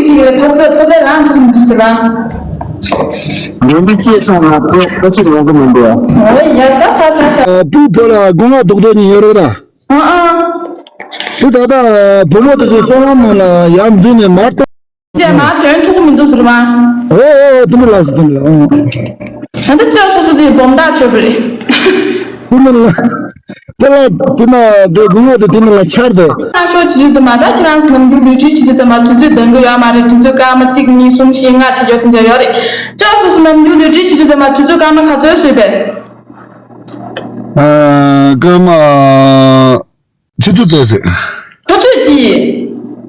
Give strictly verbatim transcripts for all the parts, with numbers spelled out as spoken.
ཅིག་ལ་ཕ་ཚོད་ཕོ་ཚོད་ལངས་ཐུབ་མི་འདུག་ཟེར་བ། འདྲེན་པའི་སྐྱེས་སོང་ང་ཁོ་ཁོ་ཞིག་ཡོང་གི་མི་འདུག་ཨ། འོ་ཡ་ད་ཚ་ཚ་ཤ། ཨ། སྤུའི་བུ་ལ་སྒོ་ང་རྡོག་རྡོག་གཉིས་ཡོད་རེད་ད། ཨ་ཨ། དེ་ད་ལྟ་བུ་མོ་དེ་ཚོའི་སོང་ལམ་ནང་ལ་ཡར་འཛུལ་ནས་མར་ཏོ། ཅེས་མར་ཐོན་ཐུབ་ཀྱི་མི་འདུག་ཟེར་བ། ཨོ་ཨོ་ཨོ། དེ་འདྲ་ལགས་སོ། དེ་འདྲ་ལགས། ཨོ། ད་ལྟ་ཅོག་སོ་སོ་དེ་སྦོམ་ཐག་ཆོད་པ་རེད། དེ་འདྲ་ལགས། དེ་ལ་དེ་ན་དེ་དགུང་ལོ་དེ་དེ་ན་ལ་ཆར་དུ། ཁ་ཤོར་བྱེད་དུས་ཙམ་པ་ད་ཁྱེད་རང་ཚོ་ནམ་རྒྱུན་ལུས་སྦྱོང་བྱེད་དུས་ཙམ་པ་དུས་ཚོད་འདོན་གི་ཡོད་མ་རེད། དུས་ཚོད་སྐར་མ་གཅིག་གཉིས་གསུམ་བཞི་ལྔ་བྱེད་རྒྱུ་ཟིན་བྱ་ཡོད་རེད། ཅོག་སོ་སོ་ནམ་རྒྱུན་ལུས་སྦྱོང་བྱེད་དུས་ཙམ་པ་དུས་ཚོད་སྐར་མ་ག་ཚོད་བཟོས་པས། ཨ། སྐར་མ། ཆུ་ཚོད་བཙལ་ཟེར། ཆུ་ཚོད་ཅི།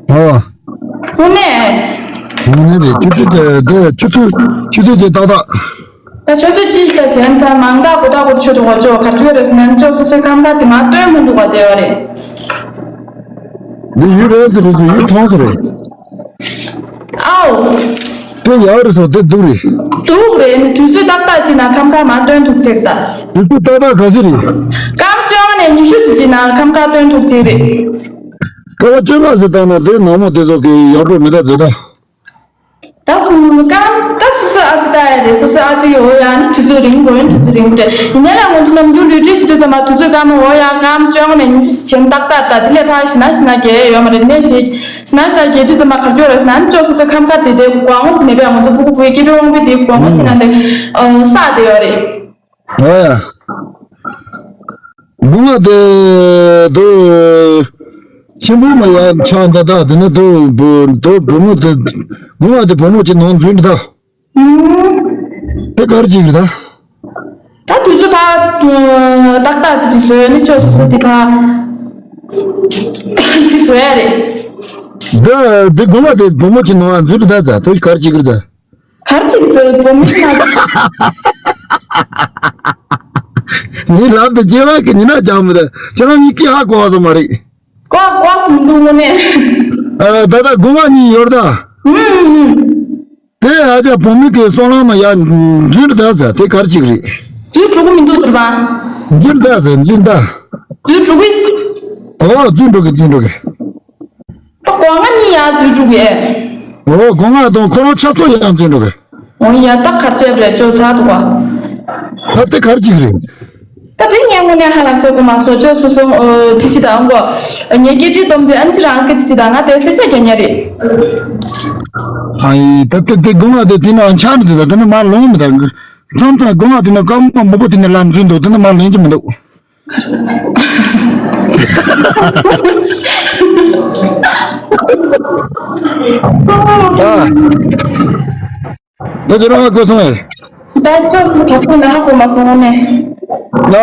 ཨོ། དངོས་གནས། དངོས་གནས་རེད། ཆུ་ཚོད་བཙལ་དེ་ཆུ་ཚོད་ཆུ་ཚོད་ཅི་ཏག་ཏག་ད་ཆུ་ཚོད་ཅི་ལྟ་བྱས་ན་ད་མང་དག་གོ་ཐག་གོ་ཆོད་འདུག་གོ་ཅོ་གར་ཆོད་རེད་ཟེར་ན་ཅོ་སོ་སོའི་ཁམས་ཁ་དེ་མ་སྟོན་མི་འདུག་ག་དེ་བ་རེད། འདི་ཡུལ་རེད་ཟེར་རེད་ཟེར་ཡུལ་ཐོང་ཟེར་རེད། ཨའོ། དེ་ཡག་རེད་སོ་དེ་སྡུག་རེད། སྡུག་རེད་ནི་དུས་ཚོད་ཏག་ཏག་ཅིག་ན་ཁམས་ཁ་མ་སྟོན་ཐུབ་ཅེས་ད། དུས་ཚོད་ཏག་ཏག་ག་ཚོད་རེད། སྐར་མ་བཅོ་ལྔ་ནས་ཉི་ཤུ་ཙམ་ཅིག་ན་ཁམས་ཁ་སྟོན་ཐུབ་ཅེས་རེད། སྐར་མ་བཅོ་ལྔ་ཟེར་བཏང་ན་དེ་ནག་མོ་དེ་ཚོ་གི་ཡག་པོ་མི་འདུག་བཟོ་ད། ད་སུ་སྐར་ད་སོ་སོའི་ཨ་ཅེ་ལྟ་ཡ་རེད། སོ་སོའི་ཨ་ཅེ་གི་འོ་ཡ་ནི་དུས་ཚོད་རིང་པོ་ཡིན། དུས་ཚོད་རིང་པོ་རེད། ཡིན་ནའི་ལ་ང་ཚོ་ནམ་རྒྱུན་ལུས་སྦྱོང་བྱེད་དུས་ཙམ་པ་དུས་ཚོད་སྐར་མ་འོ་ཡ་སྐར་མ་བཅོ་ལྔ་ནས་ཉི་ཤུ་ཙམ་ཏག་ཏག་ད་དེ་ལས་ཕར་ཞིག་ན་ཞིག་ན་རྒྱལ་ཡོད་མ་རེད། ནས་ཞིག་ཞིག་ན་ཞིག་ན་རྒྱལ་དུས་ཙམ་པ་གར་འཇོག་རེད་ཟེར་ན་ཅོ་སོ་སོའི་ཁམས་ཁ་དེ་དེ་སྒོ་ང་ཚོ་མེད་པའི་ང་ཚོ་སྤུ་གུ་བུའི་སྐྱེ་བའི་དབང་པོ་དེ་སྒོ་ང་དེ་ན་དེ་ས་དེ་ཡོད་རེད། ཨ་ཡ། སྒོ་ང་དེ་དུ་ཆེན་པོ་མ་ཡ་ཆགས་འདི་དག་དེ་ནི་དུ་བུ་དུ་བུ་མོ་དེ་སྒོ་ང་དེ་བུ་མོ་ཅིག་ནང་འཛུལ་འདི་དག་དེ་གར་ཅིག་རེད་ད། ད་དུས་ཚོད་ཕར་ཏག་ཏག་ཅིག་བཟོས་ནི་ཅོ་སོ་སོ་དེ་ཕར་དེ་བཟོ་ཡ་རེད། འདི་འདི་སྒོ་ང་དེ་བུ་མོ་ཅིག་ནང་འཛུལ་འདི་དག་ད་དུ་གར་ཅིག་རེད་ད། གར་ཅིག་ཟེར་བུ་མོ་ཅིག་ན། ངའི་ལབ་དེ་རྗེས་མ་གི་ཉི་ན་ཅང་མི་ད་ཁྱེད་རང་གཉིས་ཀྱིས་ཧ་གོ་བ་སོང་མ་རེད། ཀོ་ཀོ་སུ་འདུག་ངོ་ནས། ཨ་ད་ད་སྒོ་ང་གཉིས་ཡོད་ད། ཨུམ་ཨུམ། དེ་ཨ་ཅག་བུ་མོ་གི་སོང་ལམ་མ་ཡ་འཛུལ་ད་ཟ་དེ་གར་ཅིག་རེད། འཛུལ་འགྲོ་གི་མི་འདུག་ཟེར་བ། འཛུལ་ད་ཟ་འཛུལ་ད། འཛུལ་འགྲོ་གི། ཨོ་འཛུལ་འགྲོ་གི་འཛུལ་འགྲོ་གི། ད་སྒོ་ང་གཉིས་ཡ་འཛུལ་འགྲོ་གི། ཨོ་སྒོ་ང་དང་ཁོ་རང་ཆབ་ཏོ་ཡ་འཛུལ་འགྲོ་གི། འོ་ཡ་ད་གར་ཅེབ་རེད་ཅོ་ཚ་འདུག་བ། ད་དེ་གར་ཅིག་རེད། ད་དེ་ངས་དངོས་གནས་ཧ་ལམ་སོ་གོ་མ་སོ་ཅོ་སོ་སོ་ཨོ་དེ་ཅི་དང་གོ། ངས་སྐད་ཆ་སྡོམ་དེ་ཨམ་ཅི་རང་སྐད་ཆ་དང་ང་དེ་སེ་ཤ་རྒྱ་ཉ་རེད། ཨ་ཡི་ད་དེ་དེ་སྒོ་ང་དེ་དེ་ན་ཆར་འདི་ད་དེ་ནི་མ་ལོང་མི་ད་མཚམས་མཚམས་སྒོ་ང་དེ་ན་སྐར་མ་མང་པོ་དེ་ནི་ལ་འཛུལ་འདུག་དེ་ནི་མ་ལེན་གྱི་མི་འདུག་ད་ཁྱེད་རང་ཧ་གོ་སོང་ངས། ད་ཅོག་སུ་ག་ཚོད་ན་ཧ་གོ་མ་སོང་ངོ་ནས། ཨ།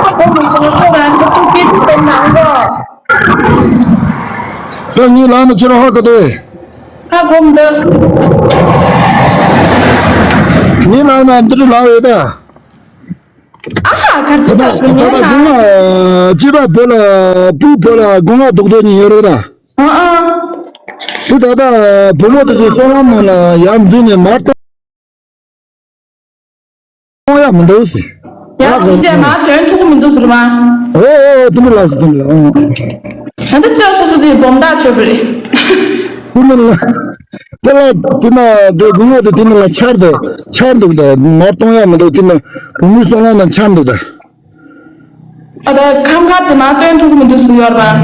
ཧ་གོ་མ་སོང་ངོ་ཅོག་རང་ཁ་ཐུག་སྐད་ཆ་དེ་ནང་གོ། ད་ངའི་ལག་ན་ཁྱེད་རང་ཧ་གོ་དོ་བས། ཧ་གོ་མི་འདུག་ངའི་ལག་ན་འདི་རུ་ལག་ཡོད་ད། ཨ་ཧ་ག་ཚོད་ད་ད་ད་ད་ད་ངའི་ལག་ན། སྐྱེས་པ་བོད་ལ་སྤུ་བོད་ལ་སྒོ་ང་རྡོག་རྡོག་གཉིས་ཡོད་རེད་ད། ཨ་ཨ། དེ་ད་ལྟ་བུ་མོ་དེ་ཚོའི་སོང་ལམ་ནང་ལ་ཡར་འཛུལ་ནས་མར་གཏོང་ཡག་མི་འདུག་ཟེར། ཡར་འཛུལ་བྱས་མར་ཐོན་ཐུབ་ཀྱི་མི་འདུག་ཟེར་བ། ཨོ་ཨོ་ཨོ་དེ་འདྲ་ལགས་སོ་དེ་འདྲ་ལགས་ཨོ། ད་ལྟ་ཅག་སོ་སོ་དེ་སྦོམ་ཐག་ཆོད་པ་རེད། དེ་འདྲ་ལགས། དེ་ལ་དེ་ན་དེ་སྒོ་ང་དེ་དེ་ནི་ལ་ཆར་འདུག་ད་ཆར་འདུག་ད་མར་གཏོང་ཡག་མི་འདུག་དེ་ན་བུ་མོའི་སོང་ལམ་ནང་ཆར་འདུག་ད། ཨ་ད་ཁམས་ཁ་དེ་མར་སྟོན་ཐུབ་ཀྱི་མི་འདུག་ཟེར་ཡོད་རེད་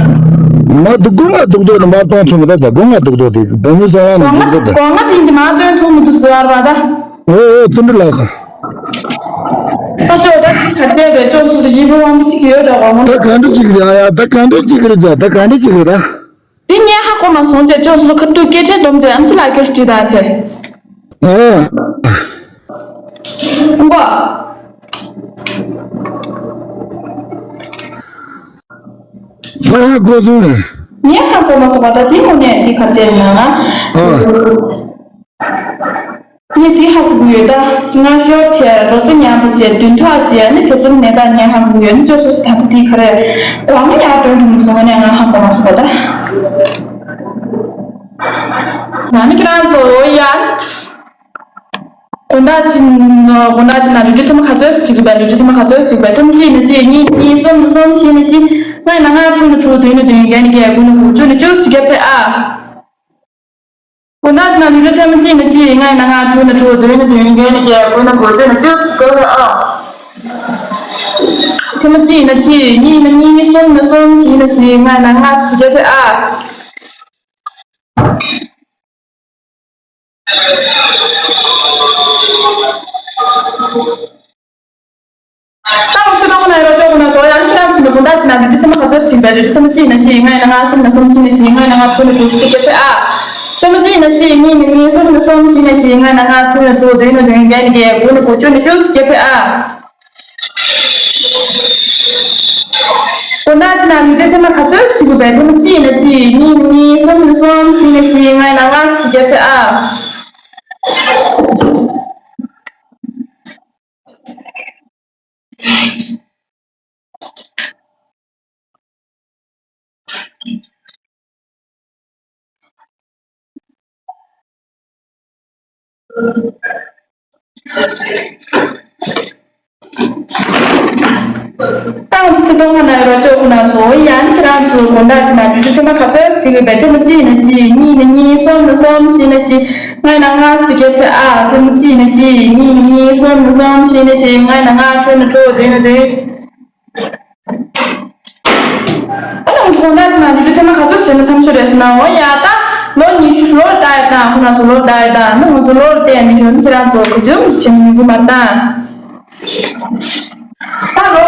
པ། མ་འདུག་སྒོ་ང་རྡོག་རྡོག་ནི་མར་གཏོང་ཐུབ་མི་ད་ད་སྒོ་ང་རྡོག་རྡོག་དེ་བུ་མོའི་སོང་ལམ་ནང་འཛུལ་འདུག་ད། སྒོ་ང་དེ་འདི་མར་སྟོན་ཐུབ་མི་འདུག་ཟེར་ཡོད་རེད་པ་ད། ཨོ་ཨོ་དེ་འདྲ་ལགས་སོ། ད་ཅོག་ད་ག་ཚད་རེད་ཅོག་སུ་དེ་ཡིན་པའི་དབང་པོ་གཅིག་ཡོད་ད་དགོངས་མོ། ད་ག་འདྲ་གཅིག་རེད་ཨ་ཡ་ད་ག་འདྲ་གཅིག་རེད་ད་ད་ག་འདྲ་གཅིག་རེད་ད། དེ་ངས་ཧ་གོ་མ་སོང་ཅེས་ཅོག་སོ་སོ་ཁ་ཐུག་སྐད་ཆ་སྡོམ་ཅེས་ཨམ་ཆི་ལ་སྐད་ཆ་དྲིས་དང་ཆེ། ཨ། མགོ། ད་ཧ་གོ་སོང་ངས། ངས་ཧ་གོ་མ་སོང་བ་ད་དེ་དངོས་གནས་དེ་གར་བྱས་ཡིན་ན་ང་། ཨ། ངས་དེ་ཧ་གོ་གི་ཡོད་ད། སྔ་ཤོར་བྱས་རོ་ཙེ་ཉམས་པ་བྱས་བདུན་ཐོག་བྱས་ནི་དེ་ཚོ་ནས་ད་ངས་ཧ་གོ་གི་ཡོད་ནི་ཅོག་སོ་སོ་ད་ལྟ་དེ་ག་རེ་གོང་ཡར་འགྲོ་འགྲོ་མི་སོང་ནས་ང་ཧ་གོ་མ་སོང་བ་ད། ང་ནི་ཁྱེད་རང་ཚོ་ཡར། དགོང་དག་ཅིག་དགོང་དག་ཅིག་ན་ལུས་ཀྲི་ཐེངས་མ་ག་ཚོད་ཅིག་རེད་པས། ལུས་ཀྲི་ཐེངས་མ་ག་ཚོད་ཅིག་པས། ཐེངས་གཅིག་ན་གཅིག་གཉིས་གཉིས་གསུམ་ན་གསུམ་བཞི་ན་བཞི། ལྔ་ན་ལྔ་དྲུག་ན་དྲུག་བདུན་ན་བདུན་བརྒྱད་ན་བརྒྱད་དགུ་ན་དགུ་བཅུ་ན་བཅུ་ཅིག་ག་ཕེབས་ཨ། དགོང་དག་ན་ལུས་ཐེངས་མ་གཅིག་ན་གཅིག་ལྔ་ན་ལྔ་དྲུག་ན་དྲུག་བདུན་ན་བདུན་བརྒྱད་ན་བརྒྱད་དགུ་ན་དགུ་བཅུ་ན་བཅུ་དགུ་ཨ། ཐེངས་མ་གཅིག་ན་གཅིག་གཉིས་ན་གཉིས་གསུམ་ན་གསུམ་བཞི་ན་བཞི་ལྔ་ན་ལྔ་ཅི་བརྒྱད་ཨ། ཏང་ཁུ་ཏོང་ན་རོ་ཅོག་ན་གོ་ཡང་ཁྱེད་རང་ཚོ་ནི་དགོང་དག་ཅི་ན་འདི་ཐེངས་མ་ག་ཚོད་ཅིག་པའི་འདི་ཐེངས་མ་གཅིག་ན་གཅིག་ལྔ་ན་ལྔ་གསུམ་ན་གསུམ་བཞི་ན་བཞི་ལྔ་ན་ལྔ་དྲུག་ན་དྲུག་ཅི་བརྒྱད་ཨ། ཐེངས་མ་གཅིག་ན་གཅིག་གཉིས་ན་གཉིས་གསུམ་ན་གསུམ་བཞི་ན་བཞི་ལྔ་ན་ལྔ་དྲུག་ན་དྲུག་བདུན་ན་བདུན་བརྒྱད་ན་བརྒྱད་དགུ་ན་དགུ་བཅུ་ན་བཅུ་ཅི་བརྒྱད་ཨ། དགོང་དག་ཅི་ན་ལུས་ཐེངས་མ་ག་ཚོད་ཅིག་པའི་ཐེངས་མ་གཅིག་ན་གཅིག་གཉིས་ན་གཉིས་གསུམ་ན་གསུམ་བཞི་ན་བཞི་ལྔ་ན་ལྔ་ཅི་བརྒྱད་ཨ། ཏང་ཁུ་ཏོང་ན་རོ་ཅོག་ན་སོ་ཡང་ཁྱེད་རང་ཚོ་དགོང་དག་ཅི་ན་ལུས་ཐེངས་མ་ག་ཚོད་ཅིག་པའི་ཐེངས་མ་གཅིག་ན་གཅིག་གཉིས་ན་གཉིས་གསུམ་ན་གསུམ་བཞི་ན་བཞི་ལྔ་ན་ལྔ་ཅི་བརྒྱད་ཨ། ཐེངས་མ་གཅིག་ན་གཅིག་གཉིས་ན་གཉིས་གསུམ་ན་གསུམ་བཞི་ན་བཞི་ལྔ་ན་ལྔ་དྲུག་ན་དྲུག་བདུན་ན་བདུན། ཨ་ནི་དགོང་དག་ཅི་ན་འདི་ཚོ་ཐེངས་མ་ག་ཚོད་བྱས་ན་མཚམས་ཆོད་རེད་ཟེར་ན། འོ་ཡ་ད་ལོ་ཉི་ཤུ་ལོ་ལྟ་ཡ་དང་ཁོ་རང་ཚོ་ལོ་ལྟ་ཡ་དང་ནི་ང་ཚོ་ལོ་ལྟ་ཡ་མི་ཤོར་ནི་ཁྱེད་རང་ཚོ་གོ་ཆོད་མི་བྱེད་མི་དགོས་མ་དང་། ད་ལོ་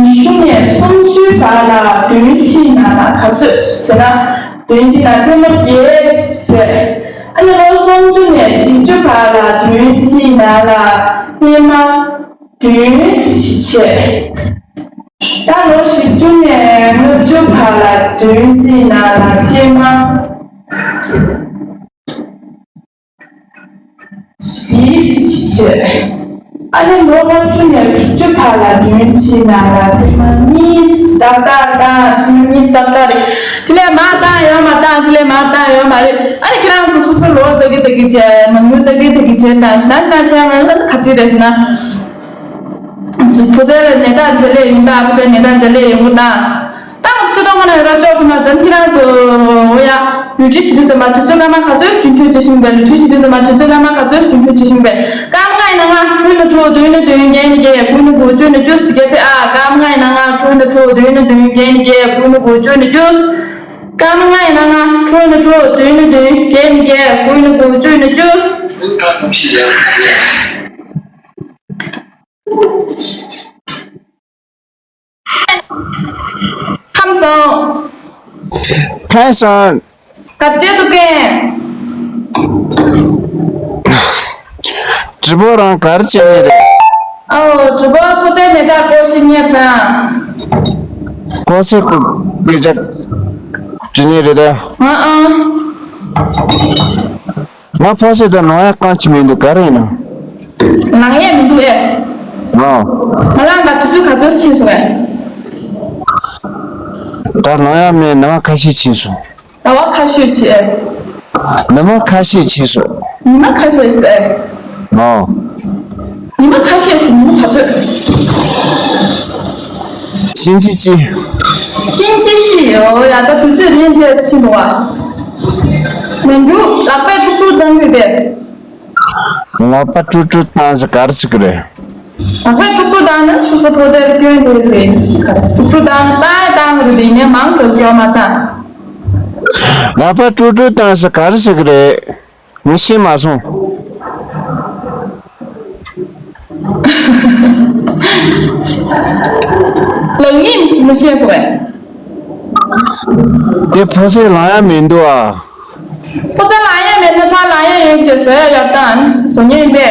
ཉི་ཤུ་ནས་སུམ་ཅུའི་བར་ལ་བདུན་གཅིག་ནང་ལ་ག་ཚོད་བྱས་ན་བདུན་གཅིག་ན་ཐེངས་མ་བརྒྱད་བྱས། ཨ་ནི་ལོ་སུམ་ཅུ་ནས་བཞི་བཅུ་བར་ལ་བདུན་གཅིག་ནང་ལ་ཐེངས་མ་བདུན་ཅིག་བྱས། ད་ལོ་བཞི་བཅུ་ནས་ལྔ་བཅུ་བར་ལ་བདུན་གཅིག་ནང་ལ་ཐེངས་མ་བཞི་ཅིག་བྱས། ཨ་ནི་ལོ་ལྔ་བཅུ་ནས་དྲུག་ཅུ་བར་ལ་བདུན་གཅིག་ནང་ལ་ཐེངས་མ་གཉིས་ཏག་ཏག་བཏང་། ཐེངས་མ་གཉིས་ཏག་ཏག་རེད། དེ་ལས་མར་བཏང་ཡོད་མ་བཏང་། དེ་ལས་མར་བཏང་ཡོད་མ་རེད། ཨ་ནི་ཁྱེད་རང་ཚོ་སོ་སོ་ལོ་ལྟ་གི་ལྟ་གི་བྱས། མ་དངུལ་ལྟ་གི་ལྟ་གི་བྱས་དང་ཞེ་ན་ཞེ་ན་བྱས་མ་ན་ག་ཚོད་རེད་ཟེར་ན། ཕོ་ཚོད་ནད་རྟགས་འཇལ་ལས་ཡོང་དང་། ཕོ་ཚོད་ནད་རྟགས་འཇལ་ལས་ཡོང་དང་། ཏང་ཁུ་ཏོང་ན་རོ་ཅོག་ན་ཛན་ཁྱེད་རང་ཚོ་ཡ་ལུས་ཁྲིད་བྱེད་དུས་ཙམ་པ་དུས་ཚོད་སྐར་མ་ག་ཚོད་རྒྱུན་འཁྱོངས་བྱེད་བཞིན་པས། ལུས་ཁྲིད་བྱེད་དུས་ཙམ་པ་དུས་ཚོད་སྐར་མ་ག་ཚོད་རྒྱུན་འཁྱོངས་བྱེད་བཞིན་པས། སྐར་མ་ལྔ་ཡི་ནང་ལྔ་དྲུག་ན་དྲུག་བདུན་ན་བདུན་བརྒྱད་ན་བརྒྱད་དགུ་ན་དགུ་བཅུ་ན་བཅུ་ཅི་བརྒྱད་ཨ། སྐར་མ་ལྔ་ཡི་ནང་ལྔ་དྲུག་ན་དྲུག་བདུན་ན་བདུན་བརྒྱད་ན་བརྒྱད་དགུ་ན་དགུ་བཅུ་ན་བཅུ། སྐར་མ་ལྔ་ཡི་ནང་ལྔ་དྲུག་ན་དྲུག་བདུན་ན་བདུན་བརྒྱད་ན་བརྒྱད་དགུ་ན་དགུ་བཅུ་ན་བཅུ། ཁམས་བཟང་། ཁམས་བཟང་། ག་རེ་བྱེད་འདུག་གས། དྲི་བ་རང་ག་རེ་བྱེད་ནི་རེད། ཨོ། དྲི་བ་ཕོ་ཚོད་མེད་ད་ཀོ་ཤི་ཉེར་དང་། ཀོ་ཤི་ཀོ་སྐད་ཆ་དྲི་ནི་རེད་ད། ཨ་ཨ། ང་ཕོ་སེ་དང་ནོ་ཡ་རྐང་ཆི་མི་འདུག་ག་རེ་ཡིན་ན། ལང་ཡས་མི་འདུག་ཨེ། ཨོ། ང་ལ་ང་དུས་ཚོད་ག་ཚོད་ཕྱིན་སོང་ཨེ། ད་ལང་ཡ་མེད། ནམ་ཁ་ཤས་ཕྱིན་སོང་། ཟླ་བ་ཁ་ཤས་ཕྱིན་ཨེ། ནམ་ཁ་ཤས་ཕྱིན་སོང་། ཉི་མ་ཁ་ཤས་ཤིག་ཨེ། ཨོ། ཉི་མ་ཁ་ཤས་སུ་ཉི་མ་ག་ཚོད། ཕྱིན་ཆད་ཅི། ཕྱིན་ཆད་ཅི་ཡོད་ཡ། ད་དུས་ཚོད་རིང་དེ་ཕྱིན་འདུག་བ། ནམ་རྒྱུན་ལག་པས་དཀྲུག་དཀྲུག་བཏང་གི་རེད། ལག་པ་དཀྲུག་དཀྲུག་བཏང་ཟེར་ག་རེ་ཟེར་གི་རེད། ལག་པས་དཀྲུག་དཀྲུག་བཏང་ན་སོ་སོ་ཕོ་དེར་སྐྱོན་དེ་རེད་ཟེར་ག་རེ། དཀྲུག་དཀྲུག་བཏང་བཏང་བཏང་རེད་དེ་ནས་མང་དུ་སྐྱོན་མ་བཏང་། ལག་པ་དཀྲུག་དཀྲུག་བཏང་ཟེར་ག་རེ་ཟེར་གི་རེད། ངས་ཤེས་མ་སོང་། ལག་གཉིས་མི་ཤེས་སོང་བས། དེ་ཕོ་ཚོད་ལང་ཡ་མི་འདུག་ཨ། ཕོ་ཚོད་ལང་ཡ་མེད་ན་ཕར་ལང་ཡ་ཡོད་ཀྱི་བཟོ་ཡ་ཡོད་དང་བཟོ་ཉན་ཡིན་པས།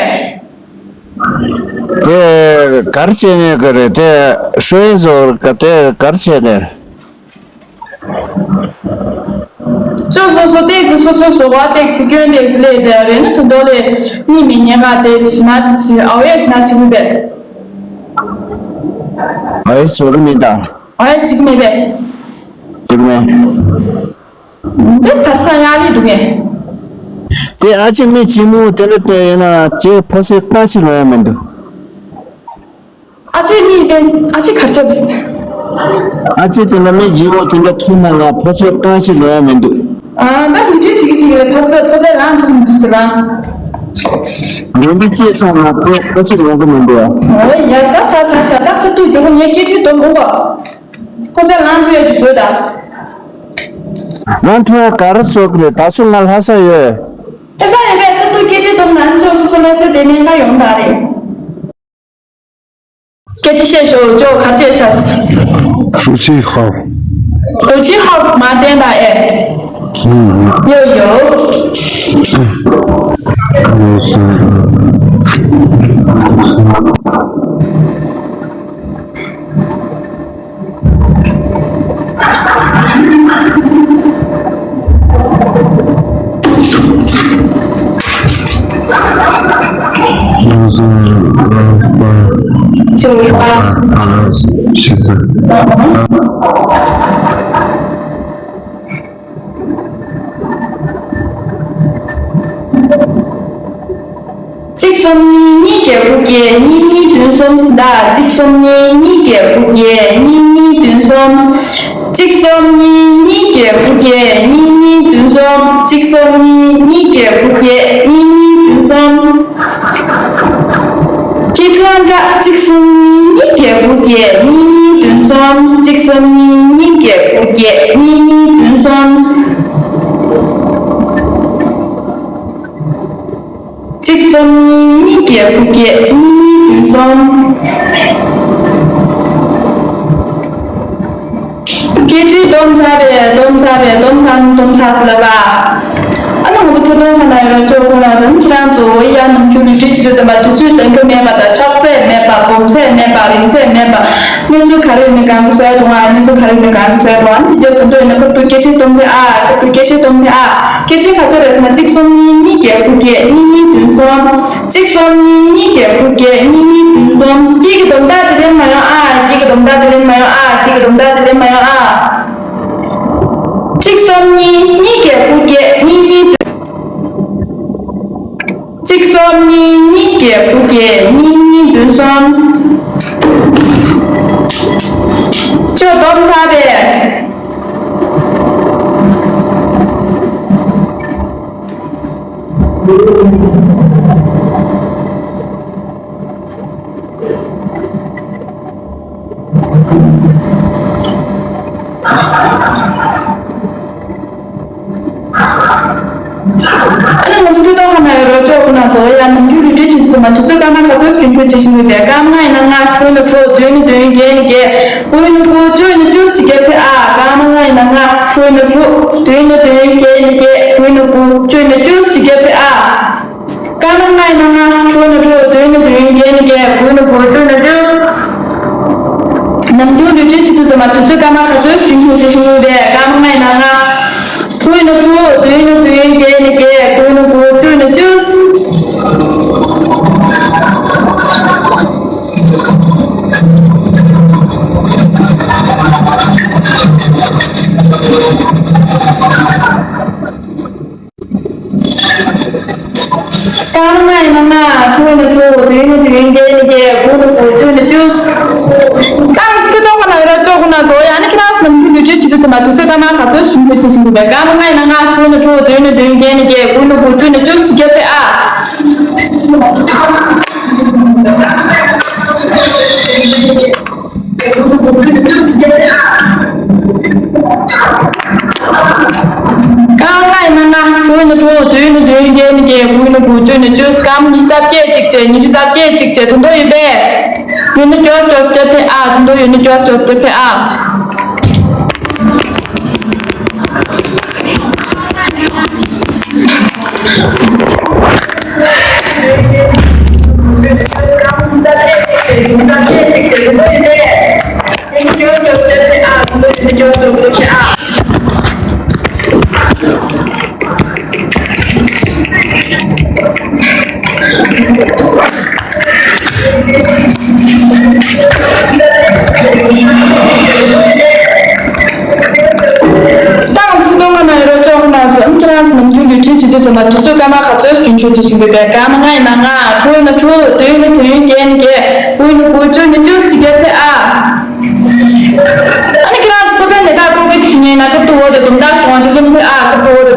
དེ་གར་བྱས་ནས་གི་རེད་དེ། ཧྲོ་ཡེ་བཟོ་ག་དེ་གར་བྱས་ནས། ཅོ་སོ་སོ་ཏེག་ཙི་སོ་སོ་བཟོ་བ་ཏེག་ཙི་སྐྱོན་ཏེག་ཙི་ལས་དེ་རེད་ན་དུ་འདོ་ལས་གཉིས་མི་ཉན་ག་དེ་ཞི་ན་ཞི་ཨའོ་ཡ་ཞི་ན་ཞི་བུ་བས། ཨའོ་ཡ་བཟོ་གི་མིན་ད། ཨའོ་ཡ་བྱེད་གི་མེད་པས། བྱེད་གི་མེད། འདི་ཐར་ས་ཡག་ལི་འདུག་གས། དེ་ཨ་ཅེ་མི་ཅི་མོ་དེ་འདྲ་དེ་ཡིན་ན་ཅེ་ཕོ་སེ་རྐང་ཅི་ལོ་ཡ་མི་འདུག་ཨ་ཅེ་མི་དེ་ཨ་ཅེ་གར་ཆབ། ཨ་ཅེ་དེ་འདྲ་མི་ཅི་མོ་དེ་འདྲ་ཐུག་ན་ང་ཕོ་སེ་རྐང་ཅི་ལོ་ཡ་མི་འདུག་ཨ། ད་ལུས་འབྲེལ་བྱེད་ཀྱི་བྱེད་ཀྱི་ལས་ཕར་ཚུར་ཕོ་ཚོད་ལངས་ཐུབ་མི་འདུག་ཟེར་བ། འབྲེལ་འདྲིས་བཅད་སོང་ན་དེ་ཁ་ཤས་ཡོང་གི་མི་འདུག་ཨོ་ཡ། ད་ཚ་ཚ་ཤ། ད་ཁ་ཐུག་མགྱོགས་པོ་ངས་སྐད་ཆ་སྡོམ་འོང་བ། ཁོ་ཚ་ལངས་ཐུབ་ཡ་ཅིག་བཟོས་ད། ལངས་ཐུབ་ཡ་ག་རེ་བཟོ་གི་རེད། ད་སུ་ང་ལྷ་ས་ཡོད། ལྷ་ས་ཡོད་པས་ཁ་ཐུག་སྐད་ཆ་སྡོམ་ན་ནི་ཅོག་སོ་སོ་ལྷ་ས་དེ་ནས་ང་ཡོང་ད་རེད། སྐད་ཆ་བཤད་ཤོག་ཅོག་ག་ཅེས་ཤག 手机号。 手机号མ་བསྟན་ད་ཨེ། ཡོད་ཡོད། གཅིག་གསུམ་གཉིས་གཉིས་བརྒྱད་དགུ་བརྒྱད་གཉིས་གཉིས་བདུན་གསུམ་ཟིན་ད། གཅིག་གསུམ་གཉིས་གཉིས་བརྒྱད་དགུ་བརྒྱད་གཉིས་གཉིས་བདུན་གསུམ། གཅིག་གསུམ་གཉིས་གཉིས་བརྒྱད་དགུ་བརྒྱད་གཉིས་གཉིས་བདུན་གསུམ། གཅིག་གསུམ་གཉིས་གཉིས་བརྒྱད་དགུ་བརྒྱད་གཉིས་གཉིས་བདུན་གསུམ། ཁྱེད་ཁྲོན་དྲག་གཅིག་གསུམ་གཉིས་གཉིས་བརྒྱད་དགུ་བརྒྱད་གཉིས་གཉིས་བདུན་གསུམ། གཅིག་གསུམ་གཉིས་གཉིས་བརྒྱད་དགུ་བརྒྱད་གཉིས་གཉིས་བདུན་གསུམ། གཅིག་གསུམ་གཉིས་གཉིས་བརྒྱད་དགུ་བརྒྱད་གཉིས་གཉིས་བདུན་གསུམ། སྐད་ཁྲིད་སྡོམ་ཚར་རེད། སྡོམ་ཚར་རེད། སྡོམ་ཚར་སྡོམ་ཚར་ཟེར་ལབ་པ། ཨ་ནི་ང་ཚོ་ཐུགས་སྟོང་ཁ་ན་ཡོད་ར་ཅོག་ཁོ་ན་ཙམ་ཁྱེད་རང་ཚོ་ཡ་ནམ་རྒྱུན་ལུས་འབྲེལ་བྱེད་དུས་ཙམ་པ་དུས་ཚོད་འདང་གི་མེད་པ་དང་ཁྲག་ཚད་མེད་པ་སྦོམ་ཚད་མེད་པ་རིང་ཚད་མེད་པ། གནས་ཚུལ་ག་རེ་ཡིན་ན་གང་གི་བཟོ་ཡ་དང་ཨ། གནས་ཚུལ་ག་རེ་ཡིན་ན་གང་གི་བཟོ་ཡ་དང་ཨ། དེ་རྗེས་སུ་འདོད་ཡོད་ན་ཁ་ཐུག་སྐད་ཆ་སྡོམ་ཕེ་ཨ། ཁ་ཐུག་སྐད་ཆ་སྡོམ་ཕེ་ཨ། སྐད་ཆ་ག་ཚོད་རེད་ཟེར་ན་གཅིག་གསུམ་གཉིས་གཉིས་བརྒྱད་དགུ་བརྒྱད་གཉིས་གཉིས་བདུན་གསུམ། གཅིག་གསུམ་གཉིས་གཉིས་བརྒྱད་དགུ་བརྒྱད་གཉིས་གཉིས་བདུན་གསུམ། སྐྱིད་ཀྱི་སྡོམ་རྟགས་དེ་ལེན་མ་ཡོང་ཨ། སྐྱིད་ཀྱི་སྡོམ་རྟགས་དེ་ལེན་མ་ཡོང་ཨ། སྐྱིད་ཀྱི་སྡོམ་རྟགས་དེ་ལེན་མ་ཡོང་ཨ། གཅིག་གསུམ་གཉིས་གཉིས་བརྒྱད་དགུ་བརྒྱད་གཉིས་གཉིས། གཅིག་གསུམ་གཉིས་གཉིས་བརྒྱད་དགུ་བརྒྱད་གཉིས་གཉིས་བདུན་གསུམ། ཅོག་སྡོམ་ཚར་པས། ཨ་ནི་ང་ཚོ་ཐུགས་སྟོང་ཁ་ན་ཡོད་རོགས་ཅོག་ཁོ་ན་ཚོ་ཡ་ནམ་རྒྱུན་ལུས་འབྲེལ་བྱེད་ཚུལ་མ་དུས་ཚོད་སྐར་མ་ག་ཚོད་རྒྱུན་འཁྱོངས་བྱེད་བཞིན་ཡོད་པས། སྐར་མ་ལྔ་ཡིན་ན་ལྔ། དྲུག་ཡིན་ན་དྲུག་བདུན་ཡིན་ན་བདུན། བརྒྱད་ཡིན་ན་བརྒྱད། དགུ་ཡིན་ན་དགུ། བཅུ་ཡིན་ན་བཅུ་ཟེར་གྱི་ཕེ་ཨ། སྐར་མ་ལྔ་ཡིན་ན་ལྔ། དྲུག་ཡིན་ན་དྲུག་བདུན་ཡིན་ན་བདུན། བརྒྱད་ཡིན་ན་བརྒྱད། དགུ་ཡིན་ན་དགུ། བཅུ་ཡིན་ན་བཅུ་ཟེར་གྱི་ཕེ་ཨ། སྐར་མ་ལྔ་ཡིན་ན་ལྔ། དྲུག་ཡིན་ན་དྲུག་བདུན་ཡིན་ན་བདུན། བརྒྱད་ཡིན་ན་བརྒྱད། དགུ་ཡིན་ན་དགུ། བཅུ་ཡིན་ན་བཅུ། ནམ་རྒྱུན་ལུས་འབྲེལ་བྱེད་དུས་ཙམ་པ་དུས་ཚོད་སྐར་མ་ག་ཚོད་རྒྱུན་འཁྱོངས་བྱེད་བཞིན་ཡོད་པས། སྐར་མ་ལྔ་ཡིན་ན་ལྔ། དྲུག་ཡིན་ན་དྲུག་བདུན་ཡིན་ན་བདུན། བརྒྱད་ཡིན་ན་བརྒྱད། དགུ་ཡིན་ན་དགུ། བཅུ་ཡིན་ན་བཅུ། སྐར་མ་ལྔ་ཡིན་ན་ལྔ། དྲུག་ཡིན་ན་དྲུག་བདུན་ཡིན་ན་བདུན། བརྒྱད་ཡིན་ན་བརྒྱད། དགུ་ཡིན་ན་དགུ། བཅུ་ཡིན་ན་བཅུ། ད་ང་ཚོ་ཐུགས་སྟོང་ཁ་ན་ཡོད་རོགས་ཅོག་ཁོ་ན་ཚོ་ཡ་ནི་ཁྱེད་རང་ཚོ་ནམ་རྒྱུན་ལུས་འབྲེལ་བྱེད་དུས་ཙམ་པ་དུས་ཚོད་སྐར་མ་ག་ཚོད་རྒྱུན་འཁྱོངས་བྱེད་བཞིན་ཡོད་པས། སྐར་མ་ལྔ་ཡིན་ན་ལྔ། དྲུག་ཡིན་ན་དྲུག་བདུན་ཡིན་ན་བདུན། བརྒྱད་ཡིན་ན་བརྒྱད། དགུ་ཡིན་ན་དགུ། བཅུ་ཡིན་ན་བཅུ་ཟེར་གྱི་ཕེ་ཨ། སྐར་མ་ལྔ་ཡིན་ན་ལྔ། དྲུག་ཡིན་ན་དྲུག་བདུན་ཡིན་ན་བདུན། བརྒྱད་ཡིན་ན་བརྒྱད། དགུ་ཡིན་ན་དགུ། བཅུ་ཡིན་ན་བཅུ། སྐར་མ་ཉི་ཤུ་རྩ་བརྒྱད་གཅིག་བྱས། ཉི་ཤུ་རྩ་བརྒྱད་གཅིག་བྱས། དོན་དག་ཡོད་པས། ཡོད་ན་མགྱོགས་མགྱོགས་སྐད་ཆ་ཕེ་ཨ། དོན་དག་ཡོད་ན་མགྱོགས་མགྱོགས་སྐད་ཆ་ཕེ་ཨ། ད་ང་ཚོ་སྟོང་ཁ་ན་ཡོད་རོགས་ཅོག་ཁོ་ན་ཚོ། ཨ་ནི་ཁྱེད་རང་ཚོ་ནམ་རྒྱུན་ལུས་འབྲེལ་བྱེད་དུས་ཙམ་པ་དུས་ཚོད་སྐར་མ་ག་ཚོད་རྒྱུན་འཁྱོངས་བྱེད་བཞིན་ཡོད་པས། སྐར་མ་ལྔ་ཡིན་ན་ལྔ། དྲུག་ཡིན་ན་དྲུག་བདུན་ཡིན་ན་བདུན། བརྒྱད་ཡིན་ན་བརྒྱད། དགུ་ཡིན་ན་དགུ། བཅུ་ཡིན་ན་བཅུ་ཟེར་གྱི་ཕེ་ཨ། ཨ་ནི་ཁྱེད་རང་ཚོ་ཕོ་གསར་ནད་རྟགས་ཀློག་མཁན་དེ་ཞིག་ཡིན་ན་སྐབས་དུ་འོག་ཏུ་དུམ་བརྡ་གཏོང་བ་དེ་ཚོ་ཕེ་ཨ། སྐབས་དུ་འོག་ཏུ།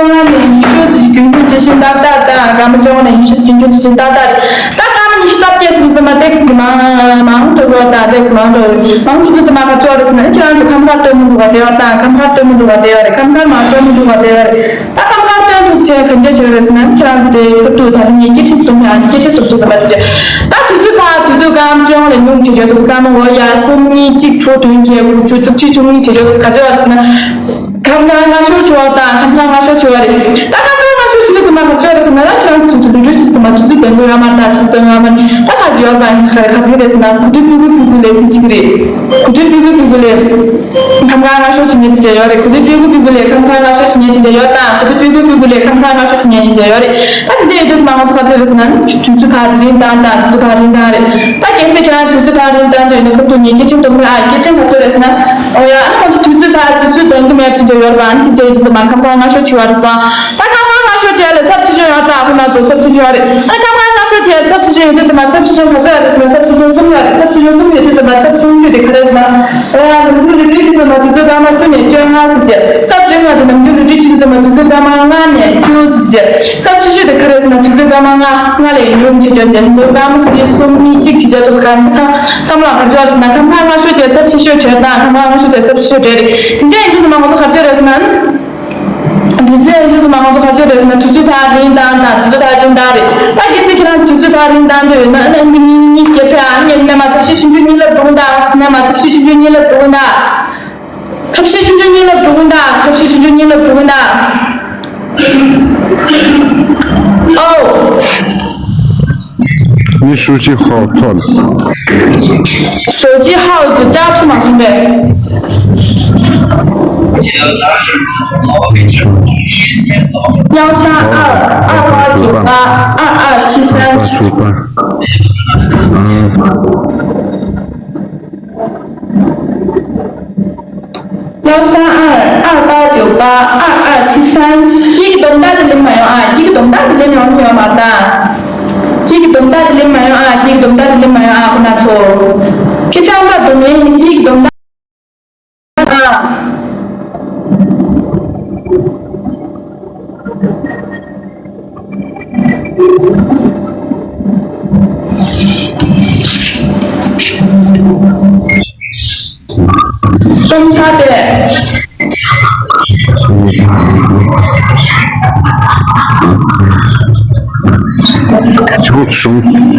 བཅོ་ལྔ་ནས་ཉི་ཤུ་ཙམ་ཞིག་རྒྱུན་འཁྱོངས་བྱེད་བཞིན་ཏག་ཏག་ཏག་སྐར་མ་བཅོ་ལྔ་ནས་ཉི་ཤུ་ཙམ་རྒྱུན་འཁྱོངས་བྱེད་བཞིན་ཏག་ཏག་ཏག་ད་སྐར་མ་ཉི་ཤུ་རྩ་བརྒྱད་ཙམ་ཙམ་མ་ཏེག་ཙམ་མང་མང་དུ་འགྲོ་ད་ཏེག་ཙམ་མང་དུ་མང་དུ་ཙམ་ཙམ་མ་ག་ཚོད་རེད་ཟེར་ན་ཁྱེད་རང་ཚོ་ཁམས་ཁར་སྟོན་མི་འདུག་ག་དེ་ཡོད་དང་ཁམས་ཁར་སྟོན་མི་འདུག་ག་དེ་ཡོད་རེད། ཁམས་ཁར་མ་སྟོན་མི་འདུག་ག་དེ་ཡོད་རེད། ད་ཁམས་ཁར་སྟོན་ཐུབ་ཆེད་ག་འདྲ་བྱེད་རེད་ཟེར་ན་ཁྱེད་རང་ཚོ་དེ་ཁ་ཐུག་ད་ནི་ངས་སྐད་ཆ་ཐུབ་ཐུབ་ད་ནི་སྐད་ཆ་ཐུབ་ཐུབ་ད་ལ་ཅི་བྱེད། ད་དུས་ཚོད་ཕར་དུས་ཚོད་སྐར་མ་བཅོ་ལྔ་ལས་ཉུང་བྱེད་རྒྱུ་དུས་སྐར་མ་འོ་ཡ་གསུམ་གཉིས་གཅིག་དྲུག་བདུན་བརྒྱད་དགུ་བཅུ་བཅུ་གཅིག་བཅུ་གཉིས་བྱེད་རྒྱུ་དུས་ག་ཚོད་ཡོད་ཟེར་ན། ཁམས་ཁར་སྔ་ཤོས་ཆེ་བ་དང་ཁམས་ཁར་སྔ་ཤོས་ཆེ་བ་རེད། ད་ཁམས་ཁར་སྔ་ཤོས་ཆེ་ལ་ཚང་མ་ག་ཚོད་རེད་ཟེར་ན་ད་ཁྱེད་རང་ཚོ་ཚོ་ལུས་སྦྱོང་བྱེད་ཚང་མ་དུས་ཚོད་ལྡན་དགོས་ཡོད་མ་རེད། ད་དུས་ཚོད་ལྡན་ཡོད་མ་རེད། ད་ག་ཚོད་ཡོད་པ་ཡིན་ག་རེ་ག་ཚོད་རེད་ཟེར་ན་གོ་ཐོས་ཕྲུ་གུ་ཕྲུ་གུ་ལས་དེ་གཅིག་རེད། གོ་ཐོས་ཕྲུ་གུ་ཕྲུ་གུ་ལས་ཁམས་ཁར་སྔ་ཤོས་ཆེ་ཉེ་དེ་འདྲ་ཡོད་རེད། གོ་ཐོས་ཕྲུ་གུ་ཕྲུ་གུ་ལས་ཁམས་ཁར་སྔ་ཤོས་ཆེ་ཉེ་དེ་འདྲ་ཡོད་དང་གོ་ཐོས་ཕྲུ་གུ་ཕྲུ་གུ་ལས་ཁམས་ཁར་སྔ་ཤོས་ཆེ་ཉེ་དེ་འདྲ་ཡོད་རེད། ད་དེ་འདྲ་ཡོད་དུས་ཚང་མ་ང་ཚོ་ག་ཚོད་རེད་ཟེར་ན་དུས་ཚོད་ཕར་དེ་རིང་བཏང་དང་དུས་ཚོད་ཕར་རིང་བཏང་རེད། ད་གལ་སྲིད་ཁྱེད་རང་དུས་ཚོད་ཕར་རིང་བཏང་དུས་ནི་ཁོ་ཐུག་ནས་སྐད་ཆ་འདོན་གི་ཨ་སྐད་ཆ་ག་ཚོད་རེད་ཟེར་ན། ཨོ་ཡ་ཨ་ནི་ཁོ་ཚོ་དུས་ཚོད་ཕར་དུས་ཚོད་འདོན་གི་མེད་དུས་ཚོད་ཡོད་རེད་པ། ཨ་ནི་དེ་འདྲ་ཡོད་དུས་ཚང་མ་ཁམས་ཁར་སྔ་ཤོས་ཆེ་བ་རེད་ཟེར། ད་ཁམས་ཁར་སྔ་ཤོས་ཆེ་ལ་ཚབས་ཆེ་ཤོས་ཡོད་རེད། ད་ཁོ་ན་ཚོ་ཚབས་ཆེ་ཤོས་ཡོད་རེད། ཨ་ནི་ཁམས་ཁར་སྔ་ཤོས་ཆེ་ཚབས་ཆེ་ཤོས་ཡོད་དུས་ཚང་མ་ཚབས་ཆེ་ཤོས་ག་ཚོད་ཡོད་རེད་ཟེར་ན་ཚབས་ཆེ་ཤོས་གསུམ་ཡོད་རེད། ཚབས་ཆེ་ཤོས་གསུམ་ཡོད་དུས་ཚང་མ་ཚབས་ཆུང་ཤོས་དེ་ག་རེ་ཟེར་ན། ཨོ་ཡ་ནམ་རྒྱུན་ལུས་སྦྱོང་བྱེད་དུས་ཚང་མ་དུས་ཚོད་སྐར་མ་བཅུ་ནས་བཅོ་ལྔ་ཟེར་བྱས། ཚབས་ཆེ་ཤོས་དེ་ནམ་རྒྱུན་ལུས་སྦྱོང་བྱེད་དུས་ཚང་མ་དུས་ཚོད་སྐར་མ་ལྔ་ནས་བཅུ་ཟེར་བྱས། ཚབས་ཆེ་ཤོས་དེ་ག་རེ་ཟེར་ན་དུས་ཚོད་སྐར་མ་ལྔ་ལྔ་ལས་ཉུང་བྱེད་རྒྱུ་དེ་ནི་དུས་སྐར་མ་གཉིས་གསུམ་གཉིས་གཅིག་བྱེད་རྒྱུ་དུས་སྐར་མ་ཚང་ཚང་མ་ལ་ག་རེ་ཟེར་ན་ཁམས་ཁར་སྔ་ཤོས་བྱས་ཚབས་ཆེ་ཤོས་བྲལ་དང་ཁམས་ཁར་སྔ་ཤོས་བྱས་ཚབས་ཆེ་ཤོས་བྲལ་རེད། དེ་འདྲ་ཡིན་དུས་ཚང་མ་ང་ཚོ་ག་རེ་ཟེར་རེད་ཟེར་ན། དུས་ཚོད་ཡིན་དུས་ཚང་མ་ང་ཚོ་ག་ཚོད་རེད་ཟེར་ན་དུས་ཚོད་ཕར་རིང་བཏང་དང་དུས་ཚོད་ཕར་རིང་བཏང་རེད། ད་གལ་སྲིད་ཁྱེད་རང་དུས་ཚོད་ཕར་རིང་བཏང་འདོད་ཡོད་ན་ཨ་ནི་གཉིས་གཉིས་བརྒྱད་ཕེ་ཨ་ནི་ངས་ནས་མ་ཐབས་ཤེས་ཆུང་ཆུང་གཉིས་ལབ་འགྲོ་གི་འདུག་ནས་མ་ཐབས་ཤེས་ཆུང་ཆུང་གཉིས་ལབ་འགྲོ་གི་འདུག་ཐབས་ཤེས་ཆུང་ཆུང་གཉིས་ལབ་འགྲོ་གི་འདུག་ཐབས་ཤེས་ཆུང་ཆུང་གཉིས་ལབ་འགྲོ་གི་འདུག་ཨོ། 你手机号错了。手机号就加错嘛，兄弟。幺三二二八九八二二七三。二八九八。嗯。 幺三二二八九八二二七三。 ཁྱེད་ཀྱི་སྡོམ་རྟགས་དེ་ལེན་མ་ཡོང་ཨ། ཁྱེད་ཀྱི་སྡོམ་རྟགས་དེ་ལེན་ཡོང་ཡོད་མ་རེད་ད། ཁྱེད་ཀྱི་སྡོམ་རྟགས་དེ་ལེན་མ་ཡོང་ཨ། ཁྱེད་ཀྱི་སྡོམ་རྟགས་དེ་ལེན་མ་ཡོང་ཨ། ཁོ་ན་ཚོ། ཁྱེད་ཅང་ད་སྡོམ་ཡས་ནི་ཁྱེད་ཀྱི་སྡོམ་རྟགས་ཨ། སྟོང་ཐ་དེ། ཆུ་བྱུང་།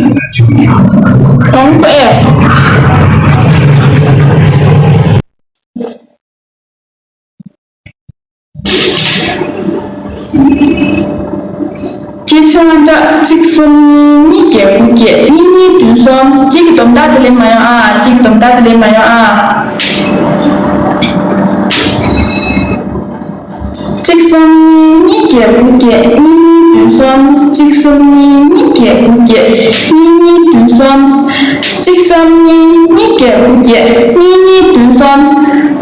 སྟོང་དེ། སྐད་ཆ་འདྲ་གཅིག་གསུམ་གཉིས་གཉིས་བརྒྱད་དགུ་བརྒྱད་གཉིས་གཉིས་བདུན་གསུམ། གཅིག་གི་སྡོམ་རྟགས་དེ་ལེན་མ་ཡོང་ཨ། གཅིག་གི་སྡོམ་རྟགས་དེ་ལེན་མ་ཡོང་ཨ། གཅིག་གསུམ་གཉིས་གཉིས་བརྒྱད་དགུ་བརྒྱད་གཉིས་གཉིས་བདུན་གསུམ། གཅིག་གསུམ་གཉིས་གཉིས་བརྒྱད་དགུ་བརྒྱད་གཉིས་གཉིས་བདུན་གསུམ། གཅིག་གསུམ་གཉིས་གཉིས་བརྒྱད་དགུ་བརྒྱད་གཉིས་གཉིས་བདུན་གསུམ།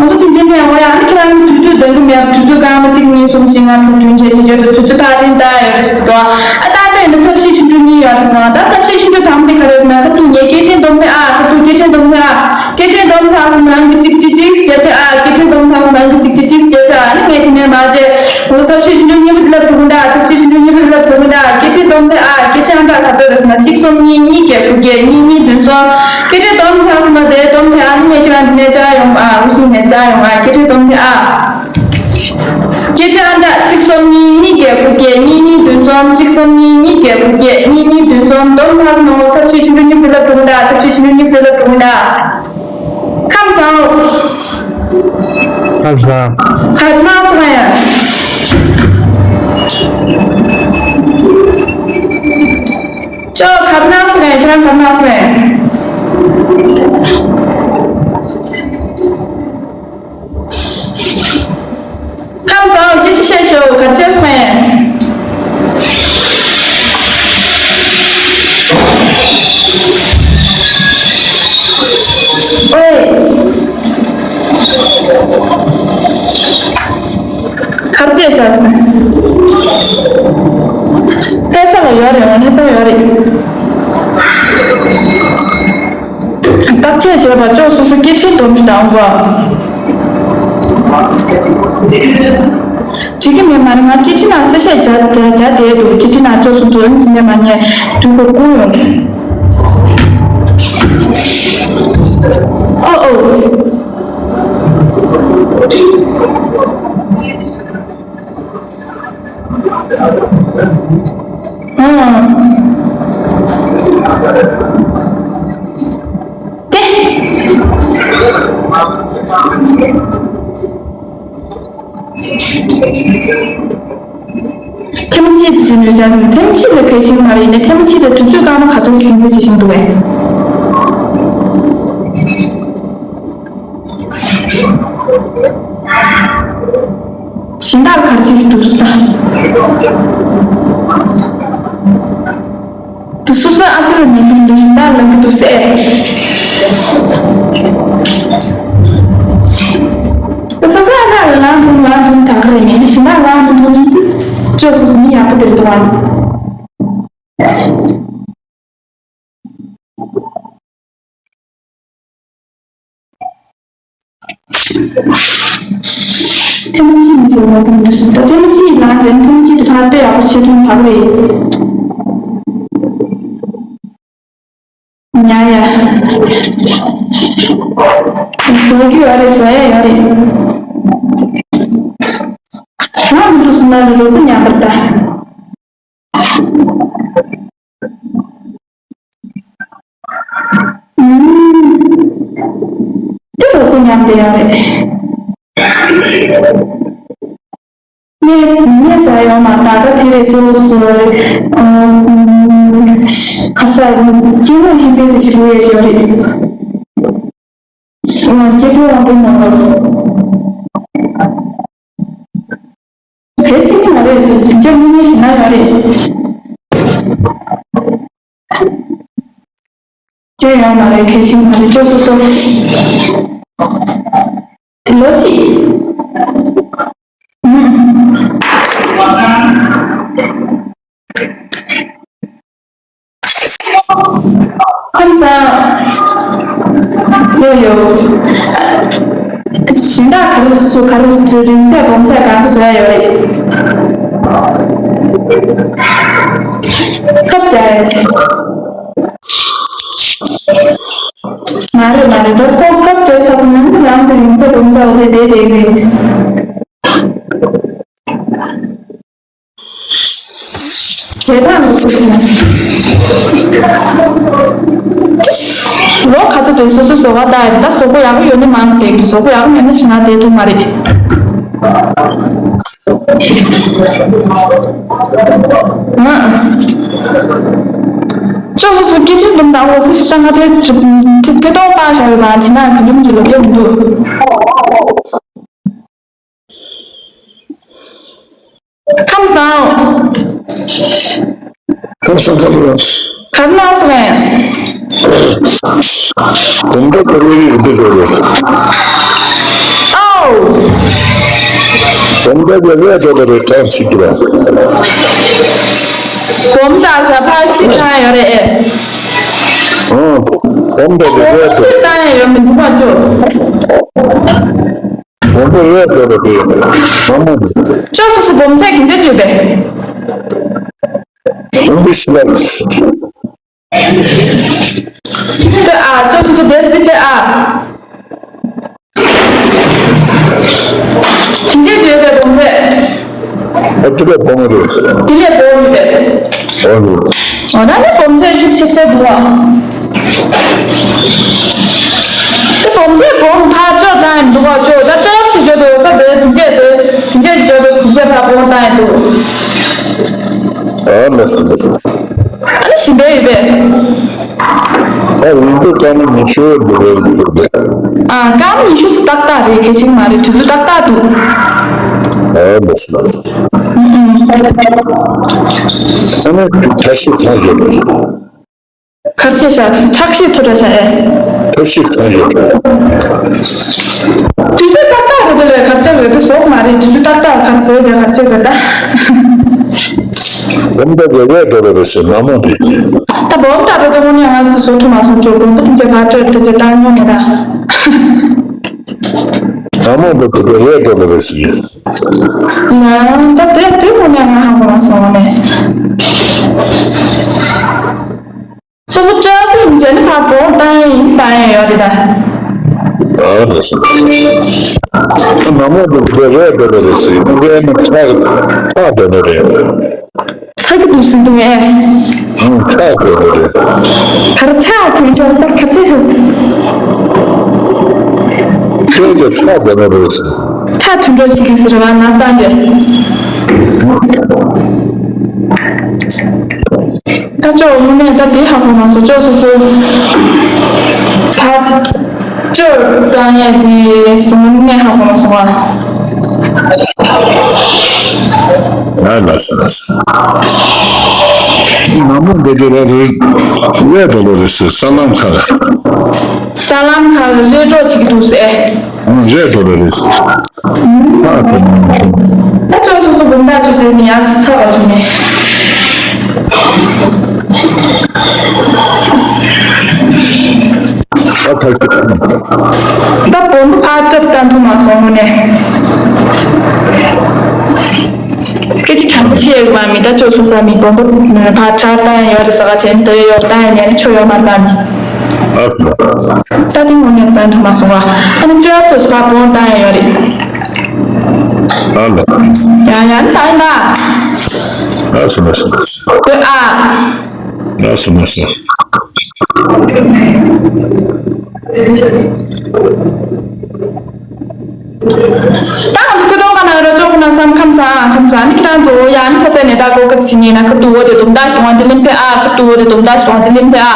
ང་ཚོ་དེ་འདྲའི་ནས་འོ་ཡ་ཨ་ནི་ཁྱེད་རང་གི་དུས་ཚོད་འདང་གི་མེད་པ་དུས་ཚོད་སྐར་མ་གཅིག་གཉིས་གསུམ་བཞི་ལྔ་དྲུག་བདུན་བརྒྱད་ཅེས་བརྗོད་དུས་དུས་ཚོད་ཕར་རིང་བཏང་ཡོད་རེད་ཟེར་དོ། ཨ་ད་ལྟ་ཡིན་ན་ཐབས་ཤེས་ཆུང་ཆུང་གཉིས་ཡོད་ཟེར་སོང་། ད་ཐབས་ཤེས་ཆུང་ཆུང་དང་པོ་དེ་ག་རེ་ཟེར་ན་ཁ་ཐུག་ངས་སྐད་འཕྲིན་སྡོམ་ཕེ་ཨ། ཁ་ཐུག་སྐད་འཕྲིན་སྡོམ་ཕེ་ཨ། སྐད་འཕྲིན་སྡོམ་ཚར་སོང་ན་ཨང་ཀི་གཅིག་གཅིག་གཅིག་བརྒྱབ་ཕེ་ཨ། སྐད་འཕྲིན་སྡོམ་ཚར་སོང་ན་ཨང་ཀི་གཅིག་གཅིག་གཅིག་བརྒྱབ་ཕེ་ཨ། ཨ་ནི་ངས་དེ་ནས་མར་བྱས་ང་ཚོ་ཐབས་ཤེས་ཆུང་ཆུང་གཉིས་པ་དེ་ལབ་འགྲོ་གི་འདུག་ཐབས་ཤེས་ཆུང་ཆུང་གཉིས་པ་དེ་ལབ་འགྲོ་གི་འདུག་སྐད་འཕྲིན་སྡོམ་ཕེ་ཨ། སྐད་འཕྲིན་ཨང་གྲངས་ག་ཚོད་རེད་ཟེར་ན་གཅིག་གསུམ་གཉིས་གཉིས་བརྒྱད་དགུ་བརྒྱད་གཉིས་གཉིས་བདུན་གསུམ། སྐད་འཕྲིན་སྡོམ་ཚར་སོང་ན་དེ་སྡོམ་ཕེ་ཨ། ཨ་ནི་ངས་ཁྱེད་རང་དེ་ནས་བཅར་ཡོང་ཨ། འུ་ཤིང་ནས་བཅར་ཡོང་ཨ། སྐད་འཕྲིན་སྡོམ་ཕེ་ཨ། སྐད་འཕྲིན་ཨང་གྲངས་གཅིག་གསུམ་གཉིས་གཉིས་བརྒྱད་དགུ་བརྒྱད་གཉིས་གཉིས་བདུན་གསུམ། གཅིག་གསུམ་གཉིས་གཉིས་བརྒྱད་དགུ་བརྒྱད་གཉིས་གཉིས་བདུན་གསུམ། སྡོམ་ཚར་སོང་ན་ང་ཚོ་ཐབས་ཤེས་ཆུང་ཆུང་གཉིས་པ་དེ་ལབ་འགྲོ་གི་འདུག་ཐབས་ཤེས་ཆུང་ཆུང་གཉིས་པ་དེ་ལབ་འགྲོ་གི་འདུག་ཁམས་བཟང་། ཁམས་བཟང་། ག་རེ་གནང་སོང་ཡ། ཅོ་ག་རེ་གནང་སོང་ཡ། ཁྱེད་རང་ག་རེ་གནང་སོང་ཡ། ཁམས་བཟང་། སྐད་ཆ་བཤད་ཤོག་ག་ཚོད་སོང་ཨེ། ཨོའེ། ཤག་ཟེར། བལྟས་ས་ལ་ཡོད་རེད། འོ་ན་ས་ཡོད་རེད། བརྟག་དཔྱད་བྱས་པ་ཅོག་སོ་སོ་སྐད་འཕྲིན་སྡོམ་གྱི་དང་བ། འགྲིག་གི་མེད་མ་རེད། ང་སྐད་འཕྲིན་ནང་གསལ་བཤད་རྒྱག་རྒྱག་རྒྱག་བསྡད་འདུག་སྐད་འཕྲིན་ནང་ཅོག་སོ་སོ་ཨ་ནི་འདི་ནས་མ་ཉན་འགྲུལ་འཁོར་ཀུན་ཡོང་གི། ཨོ་ཨོ། ཨང་། ཏེ། ཐེངས་གཅིག་ཅིག་ནས་ཀྱང་ཐེངས་གཅིག་ལ་གལ་ཆེན་མ་རེད། ཡིན་ན་ཐེངས་གཅིག་དང་དུས་ཚོད་སྐར་མ་ག་ཚོད་ཞིག་འགོར་བྱེད་བཞིན་འདུག་གས། སྦྱིན་བདག་གར་ཅིག་འདུག་ས། དུ་སོ་སོའི་ཨ་ཅེ་ལ་ཉན་གྱི་མི་འདུག་སྦྱིན་བདག་ལབ་ཀྱི་འདུག་ཟེར། དུ་སོ་སོའི་ཨ་ཅག་ལ་ལངས་འདུག་ལངས་འདུག་ད་ག་རེ་མིན་སྦྱིན་བདག་ལངས་འདུག་འདུག་ཅོག་སོ་སོ་མི་ཡག་པོ་དེར་འདུག་ཨང་། ཐེངས་མ་གཅིག་ནས་ཡོང་བ་དང་འདུག་ཟེར། ད་ཐེངས་མ་གཅིག་ལངས་རྗེས་ཐེངས་མ་གཅིག་དེ་ཕར་དཔེ་ཡག་པོ་བྱེད་ཐུབ་ཐག་རེད། ཉ་ཡ། བཟོ་རྒྱུ་ཡོད་རེད། བཟོ་ཡ་ཡོད་རེད། ང་མི་འདུག་སོང་ན་རོ་ཙི་ཉག་པར་ལྟ། ཨུམ། དེ་རོ་ཙི་ཉག་དེ་ཡོད་རེད། ངས་ངས་ཙ་ཡོང་མ་ད་ལྟ་དེ་རེད། གཙོ་བོ་སུ་རེད། ཨུམ། ཁ་ས་སྐྱེ་བོ་ལྷན་པས་སུ་ཅིག་ལུས་ཡས་ཅིག་ཡོད་རེད། སྐྱེ་བོ་དབང་པོའི་ནང་ལ། གལ་སྲིད་ཀྱི་མ་རེད། དེ་ལྕགས་མི་ཉན་ཞིག་ན་ཡོད་རེད། སྐྱོན་ཡོད་མ་རེད། གལ་སྲིད་མ་རེད། ཅོག་སོ་སོ། དེ་ལོ་གཅིག་ཁམས་བཟང་། ཡོ་ཡོ། སྦྱིན་བདག་ག་རེ་སུ་ག་རེ་སུ་རིང་ཚད་སྦོམ་ཚད་གང་ག་བཟོ་ཡ་ཡོད་རེད། ཁབ་རྒྱག་ཡ་ཆེ། མ་རེད་མ་རེད། ད་ཁོ་ཁབ་རྒྱག་ཚར་སོང་ན་ནི་རང་གི་རིང་ཚད་སྦོམ་ཚད་འོ་དེ་བསྡད་བསྡད་ཀྱི་རེད། རྒྱལ་ཐང་ལ་ཐུག་སོང་། ལོ་ག་ཚོད་དེ་སོ་སོ་བཟོ་ག་ལྟ་ཡ་རེད། ད་བཟོ་པོ་ཡག་པོ་ཡོད་ན་མང་བསྡད་ཀྱི་རེད། བཟོ་པོ་ཡག་པོ་མེད་ན་ཞེ་ན་བསྡད་ཐུབ་མ་རེད། ཨང་། ཅོག་སོ་སོ་སྐད་ཆ་འདུམ་དང་འོ་ཁུ་ཤི་ས་ང་དེ་ཐེ་ཐོག་པ་བཞག་ཡོད་པ་དེ་ན་ག་འདུམ་གྱི་ལོ་རྒྱུས་མི་འདུག་ཁམས་བཟང་། ཁམས་བཟང་། ཁམས་བཟང་། ག་རེ་གནང་སོང་ངས། གོམ་སྟབས་བར་བའི་ཡིག་འདི་ཟེར་རོ། ཨའོ། གོམ་སྟབས་བར་བའི་འགྲོ་གི་རེད། གང་ཞིག་གི་རེད། གོམ་སྟབས་བཞག་ཕར་ཤི་གནང་ཡོད་རེད་ཨེ། ཨང་། གོམ་སྟབས་བར་བའི་འགྲོ། ཤི་གནང་ཡོད་མི་འདུག་པ་ཅོ། དེ་ཚོ་རེད་འགྲོ་རེད་དེ། མང་མང་རེད། ཅོག་སོ་སོ་སྦོམ་ཚད་གིན་ཅེས་ཡོད་པས། ཨང་། དེ་ཤི་ལ། དེ་ཨ་ཅོག་སོ་སོ་དེ་སྲིད་པས་ཨ། གིན་ཅེས་ཡོད་པས་སྦོམ་ཚད། ཨ་དེ་ལས་སྦོམ་རེད། དེ་ལས་སྦོམ་ཡོད་པས། ཨོ་ནི། འོ་ན་ནི་སྦོམ་ཚད་ཤུགས་ཆེ་ས་འདུག་ཨ། དེ་སྦོམ་ཚད་སྦོམ་ཕར་ཅོག་བཏང་ཡིན་འདུག་ག་ཅོག་ད་སྟོབས་ཆེ་ཆེ་འདུག་ས་དེ་དེ་འཇལ་དེ་དེ་འཇལ་ཅོག་དེ་དེ་འཇལ་ཕར་སྦོམ་བཏང་ཡིན་འདུག་ཨ་མེད་སོང་མེད་སོང་། ཨ་ནི་ཞིམ་པས་ཡོད་པས། ཨ་རིང་པོ་ཀ་ནི་མི་ཤོར་འདུག་རེད་འདུག་དེ། ཨ་ཀ་ནི་ཉི་ཤུ་སུ་ཏག་ཏག་རེད། གལ་ཆེན་མ་རེད། དུས་ཚོད་ཏག་ཏག་འདུག་ཨ་མེད་སོང་མེད་སོང་། ཨ་ནི་ཁ་ཤས་ཚང་ཡོད་རེད། གར་ཆེ་ཤག་ཁྲག་ཤེད་མཐོ་དྲགས་ཤག་ཨེ། ཐབས་ཤེས་གང་ཡོད། དུས་ཚོད་ཏག་ཏག་རེད་འདུག་ལས་གར་ཆ་རེད་དེ་ཟོག་མ་རེད། དུས་ཚོད་ཏག་ཏག་གར་ཟོ་ ཅག་ག་ཅེ་ག་ད། སྦོམ་འདྲ་གི་རེད་འགྲོ་རེད་ཟེར་ན་མོ་དེ། ད་སྦོམ་འདྲ་བོ་དེ་མོ་ནི་ང་ཚོ་བཟོ་ཐུབ་མ་སོང་ཅོ་སྦོམ་པོ་དེ་ཅག་ག་སྤྲོད་དེ་ཅག་བཏང་མྱོང་མེད་ད། ན་མོ་འདྲ་གི་རེད་འགྲོ་རེད་ཟེར། ང་ད་དེ་དེ་མོ་ནི་ང་ཧ་གོ་མ་སོང་ནས། སོ་སོ་སྤྱོད་པ་ཡིན་ཅེ་ནི་ཕར་སྦོམ་བཏང་ཡིན་བཏང་ཡིན་ཡོད་རེད་ད། ཨ་ལ་སོ། ན་མོ་འདི་འདི་རེད་འདི་རེད་ཟེར་ནི་རེད་ནི་ཁྲག་ཁྲག་འདི་ནི་རེད། ཚ་གི་འདུག་ཟིན་འདུག་ཨེ། ཨང་ཁྲག་འདི་ནི་རེད། གར་ཆག་ཐུང་ཆག་སྟག་ག་ཚད་ཤོད་ཟིན། ཁྱོད་ཀྱི་ཁྲག་འདི་ནི་རེད་ཟེར། ཁྲག་ཐུང་འགྲོ་ཞིག་གི་ཟེར་བ་ན་བཏང་རྒྱུ། ད་ཅོག་དངོས་གནས་ད་དེ་ཧ་གོ་མ་སོང་ཅོག་སོ་སོ། ད་ཅོག་བཏང་ཡས་དེ་སོང་གནས་ཧ་གོ་མ་སོང་བ། ང་ལ་སོ་ལ་སོ། ན་མོ་འདི་དེ་རེད་རེད། རེད་འགྲོ་རེད་ཟེར་ས་ལམ་ཁ་ལ། ས་ལམ་ཁ་ལ་རེད་འགྲོ་བྱེད་ཀྱི་འདུག་ཟེར། རེད་འགྲོ་རེད་ཟེར། ད་ཅོག་སོ་སོ་བུམ་ཐག་ཆོད་ཚེ་མི་ཡག་ཚ་བ་བྱུང་ནས། ད་ཐག་ཆོད། ད་བུམ་པ་ཕར་ཅོག་བཏང་ཐུབ་མ་སོང་ནས། སྐད་ཆ་དྲང་པོ་བཤད་ཡོད་མ་མི་ད་ཅོག་སོ་སོ་མི་བུམ་པ་ཕར་ཁྲག་བཏང་ཡོད་རེད་ཟ་ག་བྱས་ནས་ད་ཡོད་བཏང་ཡོད་ནས་ཆོ་ཡོད་མ་བཏང་མི། ཨ་སོ། ད་དེ་ངོ་ནས་བཏང་ཐུབ་མ་སོང་བ། ཨ་ནི་ཅོག་ཏུ་ཚ་བུམ་བཏང་ཡོད་རེད། ཨ་ལ། ཡང་ཡང་ད་ཡིན་ད། ཨ་སོ་ལ་སོ་ལ་སོ། ཨ། ལ་སོ་ལ་སོ། ད་ང་ཚོ་ཐུགས་གཏོང་ག་ན་རོ་ཅོག་ཁོ་ན་བསམ་ཁམས་བཟང་ཁམས་བཟང་ནི་ཁྱེད་རང་ཚོ་ཡང་ནི་ཁ་ཚད་ནས་ད་གོ་སྐབས་ཕྱི་ཉིན་ན་ཁ་ཐུག་འོ་དེ་དུམ་ད་གཏོང་བ་དེ་ལེན་ཕེ་ཨ། ཁ་ཐུག་འོ་དེ་དུམ་ད་གཏོང་བ་དེ་ལེན་ཕེ་ཨ།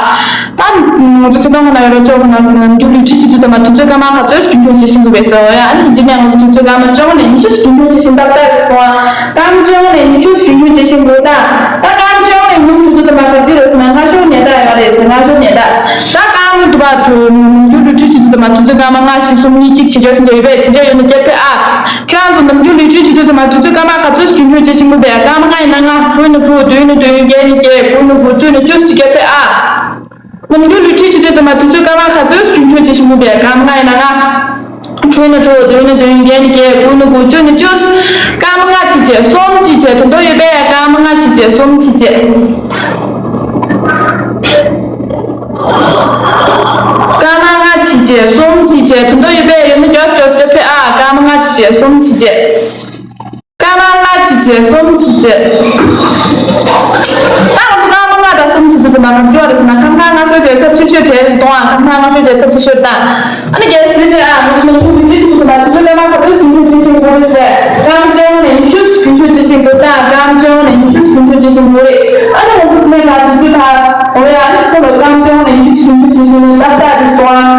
ད་ང་ཚོ་ཐུགས་གཏོང་ག་ན་རོ་ཅོག་ཁོ་ན་རྒྱུ་ལུས་ཁྲིད་ཆུ་ཚོད་དམ་པ་དུས་ཚོད་སྐར་མ་ག་ཚོད་རྒྱུན་འཁྱོངས་བྱེད་བཞིན་འདུག་པས་ཟེར་བ་ཡང་ནི་ཕྱི་ཉིན་ང་ཚོ་དུས་ཚོད་སྐར་མ་བཅོ་ལྔ་ནས་ཉི་ཤུ་རྒྱུན་འཁྱོངས་བྱེད་བཞིན་ད་ལྟ་རེད་སོང་བ། སྐར་མ་བཅོ་ལྔ་ནས་ཉི་ཤུ་རྒྱུན་འཁྱོངས་བྱེད་བཞིན་འདུག་ད། ད་སྐར་མ་བཅོ་ལྔ་ནས་ཉིན་དུས་ཚོད་དུ་མ་ག་ཚོད་རེད་ཟེར་ན་སྔ་ཤོས་ནད་རྟགས་ཡོད་རེད་ཟེར། སྔ་ཤོས་ནད་རྟགས། ད་སྐར་མ་དུ་བ་དུ་ནམ་རྒྱུན་ལུས་ཁྲིད་ཆུ་ཚོད་དུ་མ་དུས་ཚོད་སྐར་མ་ལྔ་བཞི་གསུམ་གཉིས་གཅིག་བྱེད་ཆོག་ཟེར་འདྲ་ཡོད་པས་དེ་འདྲ་ཡོད་ན་རྒྱབ་ཕེ་ཨ། ཁྱེད་རང་ཚོ་ནམ་རྒྱུན་ལུས་ཁྲིད་ཆུ་ཚོད་དུ་མ་དུས་ཚོད་སྐར་མ་ག་ཚོད་རྒྱུན་འཁྱོངས་བྱེད་བཞིན་འདུག་པས། སྐར་མ་ལྔ་ཡིན་ན་ལྔ། དྲུག་ཡིན་ན་དྲུག་བདུན་ཡིན་ན་བདུན། བརྒྱད་ཡིན་ན་བརྒྱད། དགུ་ཡིན་ན་དགུ། བཅུ་ཡིན་ན་བཅུ་ཟེར་རྒྱབ་ཕེ་ཨ། ནམ་རྒྱུན་ལུས་ཁྲིད་ཆུ་ཚོད་དུ་མ་དུས་ཚོད་སྐར་མ་ག་ཚོད་རྒྱུན་འཁྱོངས་བྱེད་བཞིན་འདུག་པས། སྐར་མ་ལྔ་ཡིན་ན་ལྔ། དྲུག་ཡིན་ན་དྲུག་བདུན་ཡིན་ན་བདུན། བརྒྱད་ཡིན་ན་བརྒྱད། དགུ་ཡིན་ན་དགུ། བཅུ་ཡིན་ན་བཅུ། སྐར་མ་ལྔ་གཅིག་བྱས་གསུམ་གཅིག་བྱས་དོན་དག་ཡོད་པས། སྐར་མ་ལྔ་གཅིག་བྱས་གསུམ་གཅིག་བྱས། སྐར་མ་ལྔ་གཅིག་བྱས་གསུམ་གཅིག་བྱས་དོན་དག་ཡོད་པས་ཡོད་ན་མགྱོགས་མགྱོགས་སྟོད་ཕེ་ཨ། སྐར་མ་ལྔ་གཅིག་བྱས་གསུམ་གཅིག་བྱས། སྐར་མ་ལྔ་གཅིག་བྱས་གསུམ་གཅིག་བྱས། ད་ང་ཚོ་སྐར་མ་ལྔ་དང་གསུམ་གཅིག་བྱས་དུས་མ་གམ་ཅོག་རེད་ཟེར་ན་ཁམ་ཁ་ལྔ་ཤོས་བྱས་ཚབས་ཆེ་ཤོས་གྲས་རེད་གཏོང་ཨ། ཁམ་ཁ་ལྔ་ཤོས་བྱས་ཚབས་ཆེ་ཤོས་དང་། ཨ་ནི་རྒྱལ་སྲིད་ནས་ཨ་ང་ཚོ་མང་པོ་མི་ཚེ་ཞིག་ཏུ་མ་ཚོད་ལས་མ་ག་ཚོད་རྒྱུན་འཁྱོངས་བྱེད་བཞིན་ཡོད་རེད་ཟེར། སྐར་མ་བཅོ་ལྔ་ནས་ཉི་ཤུ་རྒྱུན་འཁྱོངས་བྱེད་བཞིན་ཡོད་དང་སྐར་མ་བཅོ་ལྔ་ནས་ཉི་ཤུ་རྒྱུན་འཁྱོངས་བྱེད་བཞིན་ཡོད་རེད། ཨ་ནི་ང་ཚོ་ཚང་མས་ད་དུས་ཚོད་ད་འོ་ཡ་ཨ་ནི་ཁོ་ལ་སྐར་མ་བཅོ་ལྔ་ནས་ཉི་ཤུ་རྒྱུན་འཁྱོངས་བྱེད་བཞིན་ཡོད་ད་ལྟ་རེད་སོང་ཨ།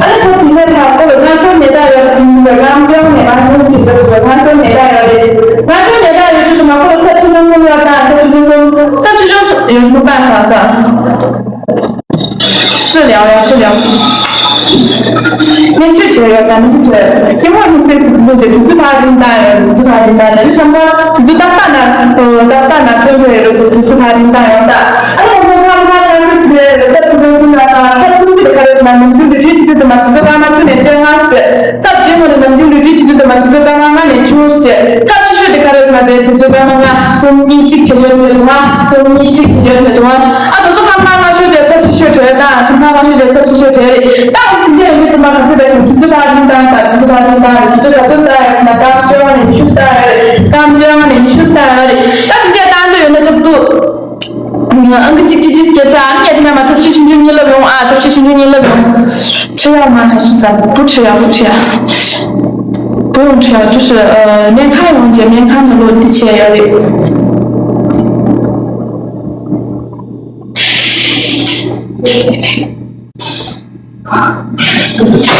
ཨ་ནི་ཁོ་དེ་ནས་ད་ཁོ་ལ་སྔ་ཤོས་ནད་རྟགས་ཡོད་ཟེར་གྱི་འདུག་སྔ་ཤོས་ནད་པ་ཉུང་ཆེ་འདུག་སྔ་ཤོས་ནད་རྟགས་ཡོད་རེད། སྔ་ཤོས་ནད་རྟགས་ཡོད་དུས་ཙམ་པ་ཁོ་ལ་ཚབས་ཆེ་ཆུང་གསུམ་ཡོད་དང་ཚབས་ཆེ་ཆུང་གསུམ་ཚབས་ཆེ་ཆུང་གསུམ་ཡོད་ཞུ་པ་ཧ་ས། 治疗呀，治疗。སྨན་བཅོས་བྱས་ཡོད་དང་མི་བཅོས་སྐྱེ་བོ་ནི་དཔེ་དུས་ཚོད་དུས་ཚོད་ཕར་རིང་བཏང་ཡོད། དུས་ཚོད་ཕར་རིང་བཏང་ནས་ཐམ་པ་དུས་ཚོད་ཏག་ཏག་ན་ཏག་ཏག་ན་སྟོན་དགོས་ཡོད་དུས་ཚོད་ཕར་རིང་བཏང་ཡོད་ད། ཨ་ནི་ང་ཚོ་ཁ་ལ་ཁ་ཤས་ཚུད་ཡོད་རེད། སྐབས་དུས་ཚོད་ཀུན་ལ་ཁ་ཁ་ཚུད་པའི་ཁ་རེད་ཟེར་ན་ནམ་རྒྱུན་ལུས་ཁྲིད་ཆུ་ཚོད་དུ་མ་དུས་ཚོད་སྐར་མ་བཅུ་ནས་བཅོ་ལྔ་བྱས། ཚབས་ཆེན་མོ་ནི་ནམ་རྒྱུན་ལུས་ཁྲིད་ཆུ་ཚོད་དུ་མ་དུས་ཚོད་སྐར་མ་ལྔ་ནས་བཅུ་བྱས། ཚབས་ཆེ་ཤོས་དེ་ག་རེ་ཟེར་ན་དེ་དུས་ཚོད་སྐར་མ་ལྔ་གསུམ་གཉིས་གཅིག་བྱེད་ཡོད་མེད་དུ་མ། གསུམ་གཉིས་གཅིག་བྱེད་ཡོད་མེད་དུ་མ། ཨ་དེ་ཚོ་ཁམས་ཁ་ལྔ་ཤོས་བྱས་ཚབས་ཆེ་ཤོས་གྲས་དང་ཁམས་ཁ་ལྔ་ཤོས་བྱས་ཚབས་ཆེ་ཤོས་གྲས་རེད། ད་འོ་དེ་འདྲ་ཡོད་མེད་དུ་མ་ག་ཚོད་བས་དུས་ཚོད་ཕར་རིང་བཏང་དང་དུས་ཚོད་ཕར་རིང་བཏང་དུས་ཚོད་ག་ཚོད་བཏང་ཡོད་ཟེར་ན་སྐར་མ་བཅོ་ལྔ་ནས་ཉི་ཤུ་བཏང་ཡོད་རེད། སྐར་མ་བཅོ་ལྔ་ནས་ཉི་ཤུ་བཏང་ཡོད་རེད། ད་དེ་འདྲ་བཏང་འདོད་ཡོད་ན་སྐབས་དུ། ཨང་ཀི་གཅིག་གཅིག་གཅིག་བརྒྱབ་པའི་ཨ་ནི་ངས་དེ་ནས་མ་ཐབས་ཤེས་ཆུང་ཆུང་གཉིས་ལབ་ཡོང་ཨ། ཐབས་ཤེས་ཆུང་ཆུང་གཉིས་ལབ་ཡོང་། ཁྲིད་ཡག་མ་ཐབས་ཤེས་ཟ་བུ་ཁྲིད་ཡག་བུ་ཁྲིད་ཡག་བུ་ཡོང་ཁྲིད་ཡག་ཅུ་ཤི་སྨན་ཁང་ཡོང་རྗེས་སྨན་ཁང་ནང་ལོག་འདི་བྱས་ཡོད་རེད།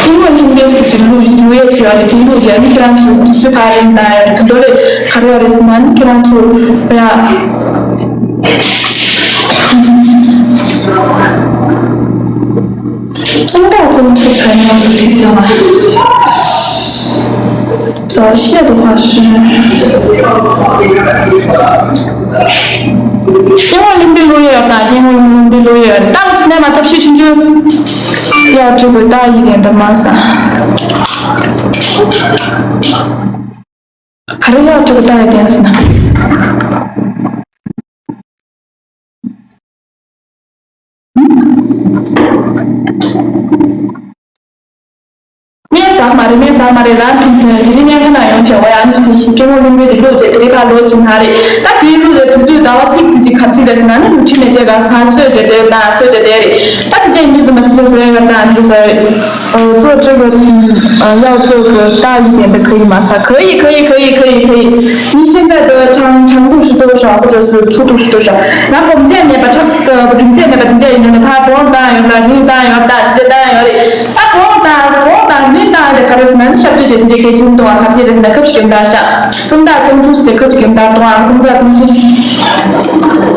ཐུན་མོང་ལྷུན་པོའི་ཟེར་གྱི་ལུགས་ལུགས་ཡས་བྱས་པ་རེད། དེ་ལུགས་ཡས་ནི་ཁྱེད་རང་ཚོ་དུས་ཚོད་ག་རེ་ཡིན་ད་ཡ་རེད། དེ་འདོད་ལས་ག་རེ་ཡོད་རེད་ཟེར་ན་ནི་ཁྱེད་རང་ཚོ་ཡ། རྩོམ་དང་རྩོམ་ཐུབ་ཚར་ནས་དུས་ཚོད་མ། ཤེས་དུ་ཧ་ཤི། སྐྱེ་བོ་ལིང་པའི་བློ་ཡོད་དང་སྐྱེ་བོ་ལིང་པའི་བློ་ཡོད་ཏང་ཚུ་ནས་མ་ཐབས་ཤེས་ཆུང་ཆུང་ཡག་ཅིག་གི་ཏང་ཡིག་ཡན་དུ་མ་ས། ག་རེ་ཡག་ཅིག་གི་ཏང་ཡིག་ཡན་ས་ན། སྨན་ཟ་མ་རེད། སྨན་ཟ་མ་རེད། རང་ཁྱིམ་དུ་དེ་རིང་སྨན་ཁང་ནང་ཡོང་བྱས་འོ་ཡ་ནི་དེ་བཞིན་སྐྱེ་བོ་ལུང་པའི་དེ་བླུགས་བྱས་དེ་རིང་ཁ་ལོ་གཅིག་ན་རེད། ད་དེའི་ལུགས་ལ་དུས་ཚོད་ཟླ་བ་གཅིག་ཙམ་ཅིག་ག་ཚིག་རེད་ཟེར་ན་ནི་ལུག་ཁྱི་མེད་བྱས་ག་ཁ་གསོད་བྱས་དེ་དང་གསོད་བྱས་དེ་རེད། ད་དེ་ཅན་ཡིན་དུས་མ་དུས་ཚོད་བཟོས་ཡོད་དང་དུས་ཚོད། 呃，做这个，嗯，呃，要做个大一点的，可以吗？啥？可以，可以，可以，可以，可以。你现在的长，长度是多少，或者是粗度是多少？ ང་སྒོམ་ཚད་མེད་པ་ཁྲག་རྒྱུན་ཚད་མེད་པ་དེ་འདྲ་ཡིན་ན་ཕར་སྒོང་བཏང་ཡོད་ལ་རིང་བཏང་ཡོད་ད་དེ་འདྲ་བཏང་ཡོད་རེད། ད་སྒོང་དང་སྒོང་དང་རིང་བཏང་ཡོད་ག་རེ་ཟེར་ན་ནི་ཞབས་ཀྱུ་ཅན་དེ་གལ་ཆེན་གཏོང་བ་ག་ཚད་རེད་ཟེར་ན་ཁབ་ཞིག་ཡོད་ད་ཤ་ཙུམ་ད་ཙུམ་ཚུགས་སུ་དེ་ཁབ་ཞིག་ཡོད་ད་གཏོང་བ་ཙུམ་ད་ཙུམ་ཚུགས།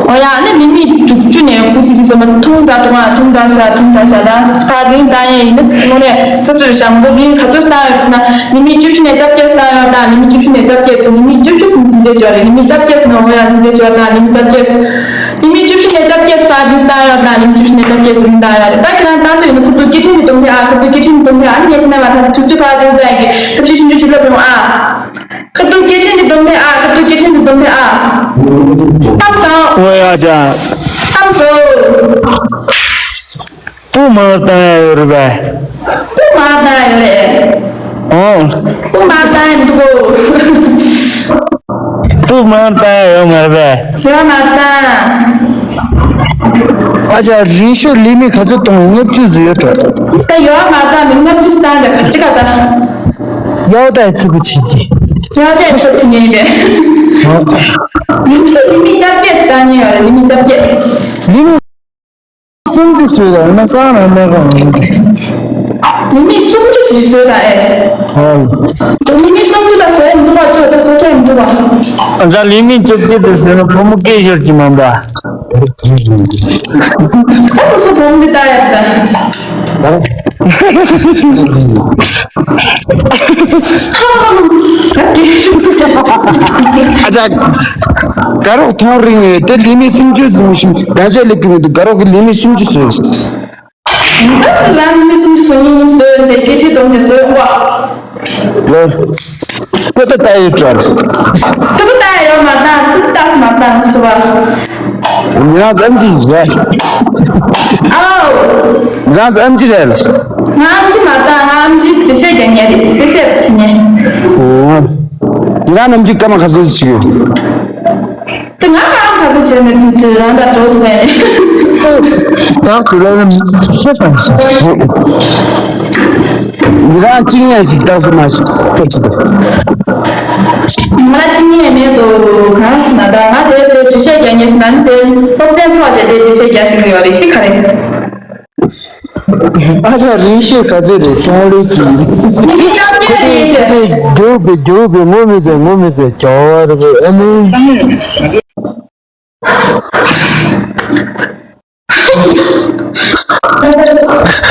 ཨོ་ཡ་ནི་ལི་མི་དྲུག་ཅུ་ནས་དགུ་ཙམ་ཅིག་ཙམ་མ་ཐུང་ད་གཏོང་བ་ཐུང་ད་ཤ་ཐུང་ད་ཤ་ད་ཕར་རིང་བཏང་ཡས་ཡིན་ན་དངོས་གནས་ཙག་ཙིག་རེད་ཤ་མ་གཏོགས་རིང་ག་ཚོད་བཏང་ཡོད་ཟེར་ན་ལི་མི་བཅུ་བཞི་ནས་བཅོ་བརྒྱད་བཏང་ཡོད་ད་ལི་མི་བཅུ་བཞི་ནས་བཅོ་བརྒྱད་ལི་མི་བཅུ་བཞི་ཟིན་ཙམ་ཅིག་ཡོད་རེད། ལི་མི་བཅོ་བརྒྱད་ཟིན་ཨོ་ཡ་ཙམ་ཅིག་ཡོད་ད་ལི་མི་བཅོ་བརྒྱད། ལི་མི་བཅུ་བཞི་ནས་བཅོ་བརྒྱད་ཕར་རིང་བཏང་ཡོད་ད་ལི་མི་བཅུ་བཞི་ནས་བཅོ་བརྒྱད་ཟིན་བཏང་ཡོད་རེད། ད་ཁྱེད་རང་བཏང་འདོད་ཡོད་ན་ཁུར་ཚོ་སྐད་འཕྲིན་གྱི་སྡོམ་པ་ཨ་ཁུར་ཚོ་སྐད་འཕྲིན་གྱི་སྡོམ་པ་ཨ་ནི་ངས་དེ་ནས་མ་ཐག་དུས་ཚོད་ཕར་རིང་བཏང་ཡོད་ཀྱི་ཐབས་ཤེས་ཆུང་ཆུང་ཅིག་ལབ་ཡོང་ཨ། ཁ་ཐུག་སྐད་འཕྲིན་གྱི་སྡོམ་པ་ཨ། ཁ་ཐུག་སྐད་འཕྲིན་གྱི་སྡོམ་པ་ཨ། གཏམ་བཟང་། ཨོ་ཡ་ཅག་གཏམ་བཟང་། སྤུ་མར་བཏང་ཡ་ཡོད་རེད་པས། སྤུ་མར་བཏང་ཡ་ཡོད་རེད། ཨོ། སྤུ་མར་བཏང་ཡ་འདུག་གོ། སྤུ་མར་བཏང་ཡ་ཡོད་མ་རེད་པས། ཞེ་བ་མར་བཏང་། ཨ་ཅག་རིང་ཤོས་ལི་མི་ག་ཚོད་གཏོང་ཡ། ལྔ་བཅུ་ཙམ་ཡོད་འགྲོ། ད་ཡོད་མར་བཏང་མི་ལྔ་བཅུ་བཏང་ཡ་ག་ཅི་ག་བཏང་། ཡའོ་ད་ཡ་ཚིག་པོ་བྱེད་ཀྱི། ཡ་དེ་ཚོ་ཆི་ཉན་པས། ཡུམ་ཤི་ལི་མི་བཅོ་བརྒྱད་ཙམ་ཉན་ཡོད་རེད། ལི་མི་བཅོ་བརྒྱད། ལི་མི་སུམ་ཅུ་བཟོས་ད་ན་སང་ན་མེད་ག་ལི་མི་སུམ་ཅུ་ཅིག་བཟོས་ད་ཨེ། ཧོ། ལི་མི་སུམ་ཅུ་ད་བཟོས་མི་འདུག་བ། ཅོ་ད་བཟོས་ཐོན་མི་འདུག་བ། ཨ་ཅག་ལི་མི་བཅོ་བརྒྱད་དེ་བཟོས་ན་བུ་མོ་སྐད་ཤོར་གྱི་མ་འདུག་བ། ད་སོ་སོ་བུ་མོ་འདི་ལྟ་ཡ་ད། ཨ་ཅག་དགའ་རོགས་ཐང་རིང་ཡོད་དེ་ལི་མི་སུམ་ཅུ་ཟིན་ཞིང་དགའ་ཆོས་ལེགས་ཀྱི་མི་འདུག་དགའ་རོགས་ཀྱི་ལི་མི་སུམ་ཅུ་བཟོས། ད་ལ་ལི་མི་སུམ་ཅུ་བཟོས་ཉིན་བཟོས་ཏེ་སྐད་ཆ་བསྡོམས་ཏེ་བཟོས་ཀོ། ལོ། ཁོ་ད་ལྟ་ཡོད་འགྲོ། ཁོ་ད་ལྟ་ཡོད་མ་ད་ཚུ་ད་སུ་མ་ད་ཚུ་བ། ང་ཙམ་ཅིག་རེད། ཨའོ། ང་ཙམ་ཅིག་རེད། ང་ཨམ་ཅི་མ་ད་ང་ཨམ་ཅི་འགྲེལ་བཤད་རྒྱག་ཉན་རེད། གསལ་བཤད་བྱེད་ཉན། ཨོ། ང་ནམ་རྒྱུན་སྐར་མ་ག་ཚོད་ཅིག་ཡོད། དེ་ང་རང་ག་ཚོད་བྱས་ནས་དུས་ཚོད་རང་དང་འགྲོ་འདུག་གས། ད་དུས་ལ་ཤེས་སམ་ཤེས། ང་རང་གཅིག་ཉན་ཞིག་བཏགས་སུ་མ་ཞིག་ཕེབས་ཅི་འདུག་ང་རང་གཅིག་ཉན་མེད་དོ་གང་ཞིག་ན་ད་ང་དེ་དེ་འགྲེལ་བཤད་རྒྱག་ཉན་ཞིག་ན་ནི་དེ་སློབ་ཚན་ཚོགས་བྱས་དེ་འགྲེལ་བཤད་རྒྱག་ཤེས་ཀྱི་ཡོད་རེད་ཤི་ག་རེད། ཨ་ཅག་རིང་ཤོས་ག་ཚོད་རེད་གཏོང་ལོས་ཀྱི། མི་ཅག་ཉེ་རེད་ཅེ། རྒྱུག་པའི་རྒྱུག་པའི་ངོ་མི་ཚོས་ངོ་མི་ཚོས་རྒྱ་བར་པའི་ཨ་མི།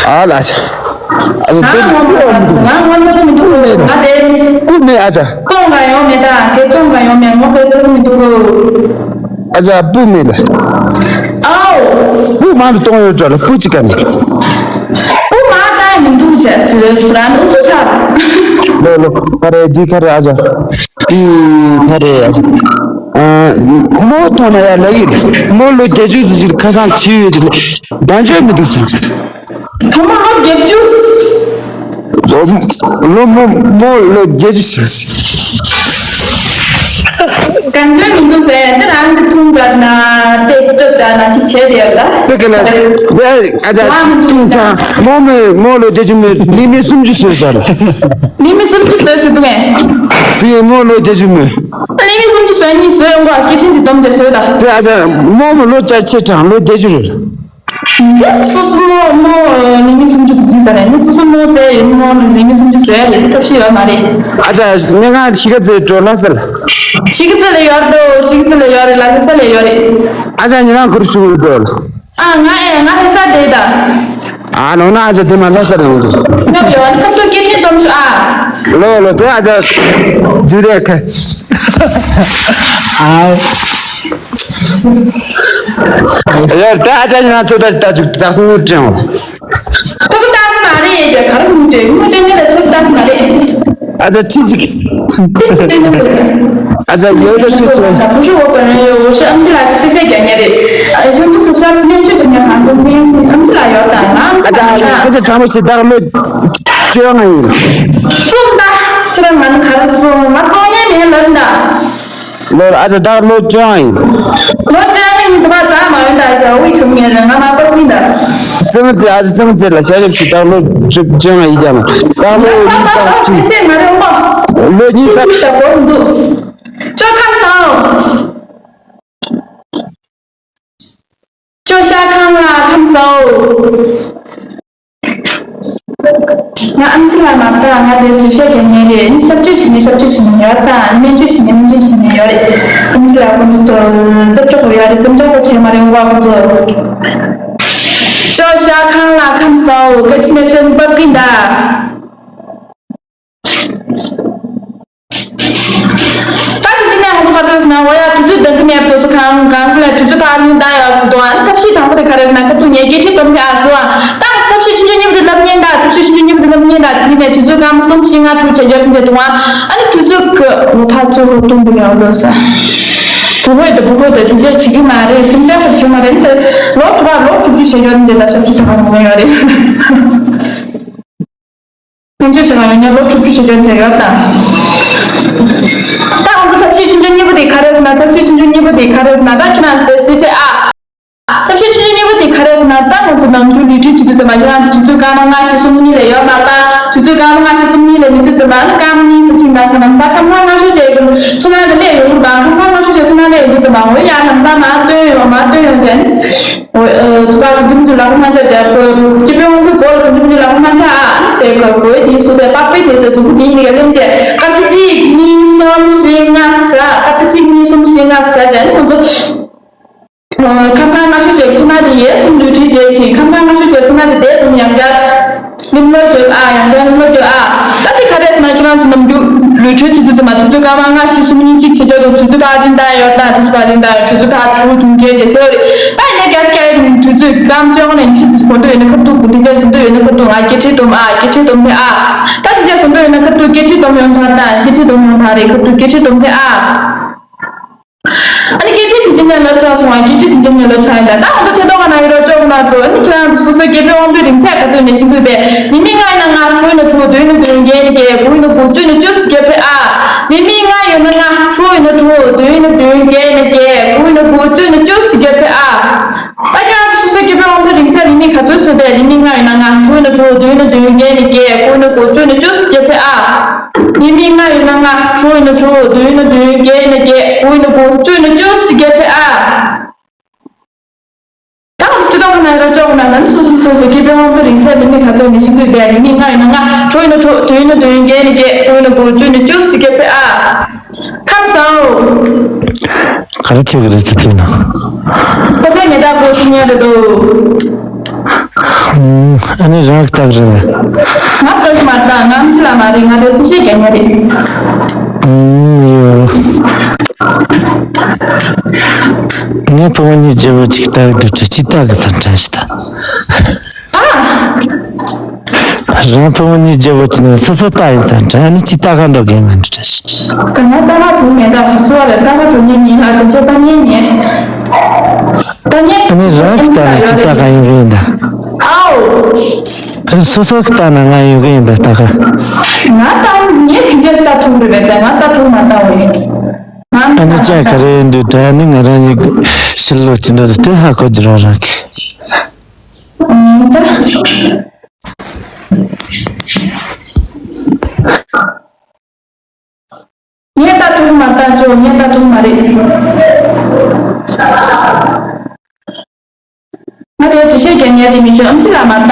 ཨ་ལ་ཅག་ཨ་ཅག་ང་ངོ་མ་ང་ངོ་ཚ་གི་མི་འདུག་ང་དེ། སྐུ་མེད་ཨ་ཅག་སྟོང་ག་ཡོང་མེད་ད་གེ་སྟོང་ག་ཡོང་མེད་ངོ་དེ་ཚ་གི་མི་འདུག་ཨ་ཅག་སྤུ་མེད་ལ། ཨའོ། སྤུ་མང་དུ་གཏོང་ཡོད་འགྲོ་ལ་སྤུ་ཅི་ག་ནི། སྤུ་མང་ད་མི་འདུག་བྱས་ཚུལ་རང་འུ་ཚུགས་ཆགས། ལོ་ལོ་ག་རེ་འདི་ག་རེ་ཨ་ཅག་འདི་ག་རེ་ཨ་ཅག་ཨ་མོ་ཐོང་ན་ཡ་ལ་ཡིན་མོ་ལོ་བརྒྱད་ཅུ་ཙམ་ཞིག་ཁ་སང་བྱིས་ཡོད་དེ་བདག་འཇོན་མི་འདུག་ཟེར། ད་མོ་ལོ་བརྒྱད་ཅུ། ལོ་མོ་མོ་ལོ་བརྒྱད་ཅུ་ཞིག་གང་འཇོན་མི་འདུག་ཟེར་འདི་རང་གི་ཐུང་དགར་ན་ཏེ་ཙི་ཏྲབ་དྲག་ན་ཅིག་བྱས་དེ་ཡོད་ད། དེ་ག་ལ་ཨ་ཅག་ཐུང་དྲག་མོ་མོ་མོ་ལོ་བརྒྱད་ཅུ་མོ་ལི་མི་སུམ་ཅུ་བཟོས་ཟེར། ལི་མི་སུམ་ཅུ་བཟོས་ཟེར་འདུག་ངས། ཟེར་མོ་ལོ་བརྒྱད་ཅུ་མོ། ལི་མི་སུམ་ཅུ་བཟོས་ཉིན་བཟོས་ཡོང་ག་སྐད་འཕྲིན་དེ་སྡོམ་དེ་བཟོས་ད། དེ་ཨ་ཅག་མོ་མོ་ལོ་བརྒྱ་ཆེ་དྲག་ལོ་བརྒྱད་ཅུ་རེད། འདི་སོ་སོ་མོ་མོ་ལི་མི་སུམ་ཅུ་དགུ་ས་རེད་ནི་སོ་སོ་མོ་ཙེ་ཡོད་མོ་ལི་མི་སུམ་ཅུ་བཟོས་ཡ་ལས་ཐབས་ཤེས་ཡོད་མ་རེད། ཨ་ཅག་སྨན་ཁང་གཞིས་ཀ་རྩེ་འགྲོ་ལ་ཟེར། གཞིས་ཀ་རྩེ་ལ་ཡོད་དོ་གཞིས་ཀ་རྩེ་ལ་ཡོད་རེད་ལ་ལི་ས་ལ་ཡོད་རེད། ཨ་ཅག་ཉི་རང་ཁུར་ཞུ་འགྲོ་ལ། ཨ་ང་ཨེ་ང་ལི་ས་དེ་ད། ཨ་ནོ་ན་ཨ་ཅག་དེ་མ་ལ་སར་ཡོང་དུ། ང་ཡོད་ཨ་ནི་ཁ་ཐུག་སྐད་ཆ་འདོམས་ཤོག་ཨ། ལོ་ལོ་པེ་ཨ་ཅག་ཇུ་རེ་ཁ། ཨའོ། ཡར་ད་ཨ་ཅག་ང་ཚོ་ད་ད་ཅུག་ད་སུ་ངུ་ཅང་། ཁོ་ཚོ་ལྟ་གི་མ་རེད་ཡ། ག་རེ་ངུ་དྲན་ངུ་དྲན་ནི་ལ་ཚོ་ལྟ་གི་མ་རེད། ཨ་ཅག་ཁྱི་ཅིག་ཨ་ཅག་ཡོད་ལ་ཤི་ཚོ། བུ་ཧྲི་འོ་པ་རན་ཡོད། བུ་ཧྲི་ཨམ་ཅི་ལགས་ཀྱི་སེ་ཤེ་རྒྱ་ཉེ་རེད། ཨ་ཁྱོད་ཚོ་ཚོ་ས་སྨན་བཅོས་བྱེད་ཉེ་གང་དུ་སྨན་ཨམ་ཅི་ལགས་ཡོད་དང་ང་ཨམ་ཅི་ཨ་ཅག་ལགས་ཡོད། སྐད་ཆ་དྲང་པོ་ཞིག་བདག་བློ་བཅོས་ང་ཡིན། བཙོང་ད་ཁྱོད་རང་ང་ནི་ག་རེ་བཙོང་ང་བཙོང་ཉེ་མེད་ལབ་ད། ལོར་ཨ་ཅག་བདག་བློ་བཅོས་ཡིན། བློ་བཅོས་ཡིན་དུ་མ་ད་མ་ཡོང་ད་ཡ་འུ་ཐུབ་ངེས་རེད། ང་མ་པར་ཀིན་ད། ཙི་མི་ཙི་ཨ་ཅག་ཙི་མི་ཙི་ལ་ཤ་ཞབས་ཤིག་བདག་བློ་བཅོས་ཡིན་རྒྱ་མ། བདག་བློ་ཡིན་བདག་ཅི། ཤེས་མ་རེད་མོ། བློ་གཉིས་ཙམ། ད་གོ་འདུག་ཅོ་ཁམས་བཟང་། ཅོ་ཤ་ཁང་ལ་ཁམས་བཟང་། ང་ཨམ་ཆི་ལ་མ་བལྟ། ང་དེར་ཅི་བཤད་ཀྱང་ཉན་རེད། ཨ་ནི་ཞབས་ཕྱི་བྱེད་ནས་ཞབས་ཕྱི་བྱེད་ནས་ཡོད་དང་སྨན་བཅོས་བྱེད་ནས་སྨན་བཅོས་བྱེད་ནས་ཡོད་རེད། ཨམ་ཆི་ལ་ཁོང་ཚོ་དོ་རྩབ་ཆོག་གོ་ཡོད་རེད། སེམས་ཁྲལ་གོ་བྱེད་མ་རེད་ཁོང་ཚོ། ཅོ་ཤ་ཁང་ལ་ཁམས་བཟང་། སྐད་ཆ་ནས་བཤད་འབབ་ཀིན་ད། ད་དེ་དེ་ནས་ང་ཚོ་ག་རེ་ཟེར་ན། འོ་ཡ་དུས་ཚོད་འདང་གི་མེད་པ་དེ་ཚོ་གང་གང་ག་ལ་དུས་ཚོད་ཕར་ལུང་བཏང་ཡོད་ཟེར་དུས། ཨ་ནི་ཐབས་ཤེས་དང་པོ་དེ་ག་རེ་ཟེར་ན། ཁ་ཐུག་ངས་སྐད་ཆ་སྡོམ་ཕེ་ཨ་ཟེར་བ། ད་ཐབས་ཤེས་ཆུང་ཆུང་གཉིས་པོ་དེ་ལབ་ཉན་ད། ཐབས་ཤེས་ཆུང་ཆུང་གཉིས་པོ་དེ་ལབ་ཉན་ད། དེ་ནས་དུས་ཚོད་སྐར་མ་གསུམ་བཞི་ལྔ་དྲུག་བྱས་ཡོད་དེ་འདུག་ཨ་ནི་དུས་ཚོད་ཀྱི་འོ་ཕར་ཚུར་ཧོ་ཏུང་བུ་ལས་འོ་ལོ་ས། བུ་ཧོས་དེ་བུ་ཧོས་དེ་དེ་འདྲ་བྱེད་ཀྱི་མ་རེད། སེམས་ཁྲལ་ཁོ་བྱེད་མ་རེད། འདི་ལོ་དྲུག་པ་ལོ་དྲུག་ཅུ་བྱས་ཡོད་དེ་འདུག་ད་ཞབས་ཕྱི་བྱ་བ་མང་ཡོད་རེད། སྨན་བཅོས་བྱེད་མཁན་ཡོད་ན་ལོ་དྲུག་ཅུ་བྱེད་མཁན་དེ་ཡོད་དང་། ད་ང་ཚོ་ཐབས་ཤེས་ཆུང་ཆུང་གཉིས་པོ་དེ་ག་རེ་ཟེར་ན། ཐབས་ཤེས་ཆུང་ཆུང་གཉིས་པོ་དེ་ག་རེ་ཟེར་ན། ད་ཁྱེད་རང་ཚོ་སི་པེ་ཨ། ཐབས་ཤེས་ཆུང་ཆུང་གཉིས་པོ་དེ་ག་རེ་ཟེར་ན། ད་ང་ཚོ་ནམ་རྒྱུན་ལུས་ཕྲུག་བྱེད་དུས་ཙམ་པ་ཁྱེད་རང་ཚོ་དུས་ཚོད་སྐར་མ་ལྔ་བཞི་གསུམ་གཉིས་ལས་ཡོད་མ་རེད་པ། དུས་ཚོད་སྐར་མ་ལྔ་བཞི་གསུམ་གཉིས་ལས་མི་དུས་ཙམ་པ་ནི་སྐར་མ་གཉིས་སུ་ཕྱིན་ན་ཁོ་ནམ་ད་སྐར་མ་ལྔ་བཞི་བྱས་ཀྱི་ཚུར་ན་དེ་ལས་ཡོང་གི་རེད་པ། སྐར་མ་ལྔ་བཞི་བྱས་ཚུར་ན་ལས་ཡོང་དུས་ཙམ་པ་འོ་ཡ་ནམ་ད་མར་བཏོན་ཡོང་མར་བཏོན་ཡོང་བྱས་ནི། འོ། ཨ། ཐུབ་པ་གི་འཇུག་འཇུག་ལག་པ་མ་ཆག་རྒྱབ་དགོས། སྤྱི་པའི་དབང་པོའི་སྒོ་ལ་གི་འཇུག་འཇུག་ལག་པ་མ་ཆག་ཨ་ནི་དེ་ག་གོས་དེའི་སུ་དེ་པགས་པའི་དེ་ཚོ་མཛུབ་གུ་དེའི་ནི་ག་ལེམ་བྱས་སྐར་ཆ་གཅིག་གཉིས་གསུམ་བཞི་ལྔ་བཞག་སྐར་ཆ་གཅིག་གཉིས་གསུམ་བཞི་ལྔ་བཞག་བྱས་ནི་ཁོང་ཚོ། ཨ། ཁམས་ཁམས་ལྔ་ཤོས་བྱས་ཚུར་ན་དེ་ཡས་སུ་ལུས་ཁྲིད་བྱས་ཕྱིན། ཁམས་ཁམས་ལྔ་ཤོས་བྱས་ཚུར་ན་དེ་དེ་དུ་ཡང་བསྐྱར། ནིམ་ལོ་རྒྱུ་ཨ། ཡང་བསྐྱར་ནིམ་ལོ་རྒྱུ་ཨ། ད་དེ་ག་རེ་ཟེར་ན་ཁྱེད་རང་ཚོ་ནམ་རྒྱུན་ལུས་ཁྲོད་ཆུ་ཚོད་ཙམ་མ་དུས་ཚོད་སྐར་མ་ལྔ་བཞི་གསུམ་གཉིས་གཅིག་བྱེད་ཆོག་འདུག་དུས་ཚོད་ཕར་རིང་ད་ཡོད་ད། དུས་ཚོད་ཕར་རིང་ད་ཡོད། དུས་ཚོད་ཕར་ཚུར་དུང་གས་བྱེད་ཤེས་རེད། ད་ཡིན་ནའི་རྒྱ་ཆེ་ཡ་དུས་ཚོད་སྐར་མ་བཅོ་ལྔ་ནས་ཉི་ཤུ་ཙམ་གོ་འདོད་ཡོད་ན་ཁ་ཐུག་གོ། དེ་ཚོ་གསུང་འདོད་ཡོད་ན་ཁ་ཐུག་ང་སྐད་ཆ་སྡོམ་ཨ། སྐད་ཆ་སྡོམ་ཕེ་ཨ། ད་དེ་ཚོ་གསུང་འདོད་ཡོད་ན་ཁ་ཐུག་སྐད་ཆ་སྡོམ་ཡོང་ཐར་ད། སྐད་ཆ་སྡོམ་ཡོང་ཐར་རེད། ཁ་ཐུག་སྐད་ཆ་སྡོམ་ཕེ་ཨ། ཨ་ནི་སྐད་ཆ་དེ་ཅི་ནས་ལབ་ཚར་སོང་བ། སྐད་ཆ་དེ་ཅི་ནས་ལབ་ཚར་ཡིན་ད། ད་ང་ཚོ་ཐད་གཏོང་ག་ན་ཡོད་རོགས་ཅོག་ང་ཚོ། ཨ་ནི་ཁྱེད་རང་ཚོ་སོ་སོའི་སྐྱེས་པའི་དབང་པོའི་རིང་ཚད་ག་ཚོད་ནས་ཤེས་དགོས་པས། ཉི་མ་ལྔ་ཡིན་ན་ལྔ། དྲུག་ཡིན་ན་དྲུག་བདུན་ཡིན་ན་བདུན་བརྒྱད་ཡིན་ན་བརྒྱད། དགུ་ཡིན་ན་དགུ་བཅུ་ཡིན་ན་བཅུ་ཟེར་རྒྱབ་ཕེ་ཨ། ཉི་མ་ལྔ་ཡིན་ན་ལྔ། དྲུག་ཡིན་ན་དྲུག་བདུན་ཡིན་ན་བདུན་བརྒྱད་ཡིན་ན་བརྒྱད། དགུ་ཡིན་ན་དགུ་བཅུ་ཡིན་ན་བཅུ་ཟེར་རྒྱབ་ཕེ་ཨ། ད་ཁྱེད་རང་ཚོ་སོ་སོའི་སྐྱེས་པའི་དབང་པོའི་རིང་ཚད་ཉི་མ་ག་ཚོད་བཟོས་པས། ཉི་མ་ལྔ་ཡིན་ན་ལྔ། དྲུག་ཡིན་ན་དྲུག་བདུན་ཡིན་ན་བདུན་བརྒྱད་ཡིན་ན་བརྒྱད། དགུ་ཡིན་ན་དགུ་བཅུ་ཡིན་ན་བཅུ་ཟེར་རྒྱབ་ཕེ་ཨ། ཉི་མ་ལྔ་ཡིན་ན་ལྔ། དྲུག་ཡིན་ན་དྲུག་བདུན་ཡིན་ན་བདུན་བརྒྱད་ཡིན་ན་བརྒྱད། དགུ་ཡིན་ན་དགུ་བཅུ་ཡིན་ན་བཅུ་ཟེར་རྒྱབ་ཕེ་ཨ། ད་ང་ཚོ་སྤྱི་ཚོགས་ནང་ར་ཅོག་ན་ན་ནི་སོ་སོ་སོ་སོ་སྐྱེས་པའི་དབང་པོའི་རིང་ཚད་ཉི་མ་ག་ཚོད་ནས་ཤེས་དགོས་པས། ཉི་མ་ལྔ་ཡིན་ན་ལྔ། དྲུག་ཡིན་ན་དྲུག་བདུན་ཡིན་ན་བདུན་བརྒྱད་ཡིན་ན་བརྒྱད། དགུ་ཡིན་ན་དགུ་བཅུ་ཡིན་ན་བཅུ་ཟེར་རྒྱབ་ཕེ་ཨ། ཁམས་བཟང་། ག་རེ་ཁྱོད་ཀྱི་རེད་ཚེ་དེ་ན། ཁོ་ཚོས་ཉེ་ད་གོ་ཤི་ཉེ་རེད་འདུག་ཨ་ནི་རང་གི་རྟགས་རེད་པས། ང་རྟགས་མ་རྟགས་ང་ཨམ་ཆི་ལ་མ་རེད། ང་རེད་སི་ཤེས་རྒྱ་ཉེ་རེད། ཨུམ་ཡོ། ངའི་ཕོ་བ་གཉིས་རྒྱལ་པོ་གཅིག་རྟགས་འདུག་ཁྲ་གཅིག་རྟགས་ཀྱི་ཚན་ཁྲ་ཞིག་ད། ཨ། རང་ཕུང་གཉིས་རྒྱལ་པོ་ཅི་ནས་སོ་སོ་ལྟ་ཡིན་ཙང་དྲན་ནི་ཅི་ལྟ་ག་འགྲོ་གི་མ་འདྲ་ཞིག་ག་ན་ལྟ་ག་གྲོང་མེད་ད་ག་སོ་བ་ལ་ལྟ་ག་གྲོང་ཉེ་མིན་ལ་དེ་ཚོ་ལྟ་ཉེ་མེད། ལྟ་ཉེ། ཨ་ནི་རང་གི་ལྟ་ན་ཅི་ལྟ་ག་ཡོང་གི་ཡིན་ད། ཨའོ། ཨ་ནི་སོ་སོ་གི་ལྟ་ན་ང་ཡོང་གི་ཡིན་ད་ལྟ་ག་ང་ལྟ་ཉེ་གི་རྗེས་ལྟ་ཐུབ་རེད་པས་ད་ང་ལྟ་ཐུབ་མ་ལྟ་བ་ཡིན། ང་ཨ་ནི་ལྟ་ཅག་ག་རེ་ཡིན་དུས་དྲན་ནི་ང་རང་ཉིད་ཀྱི་ཕྱི་ལོགས་ཀྱི་འགྲོ་དུས་དེ་ཧ་གོ་རྒྱུ་རང་རང་གི་ཨུམ་ད། ངས་ལྟ་ཐུབ་མ་ལྟ་ཅོ་ངས་ལྟ་ཐུབ་མ་རེད། ང་དེ་འདྲ་བཤད་རྒྱ་ངས་དེ་མི་ཤོད་ཨམ་ཆི་ལ་མ་ལྟ།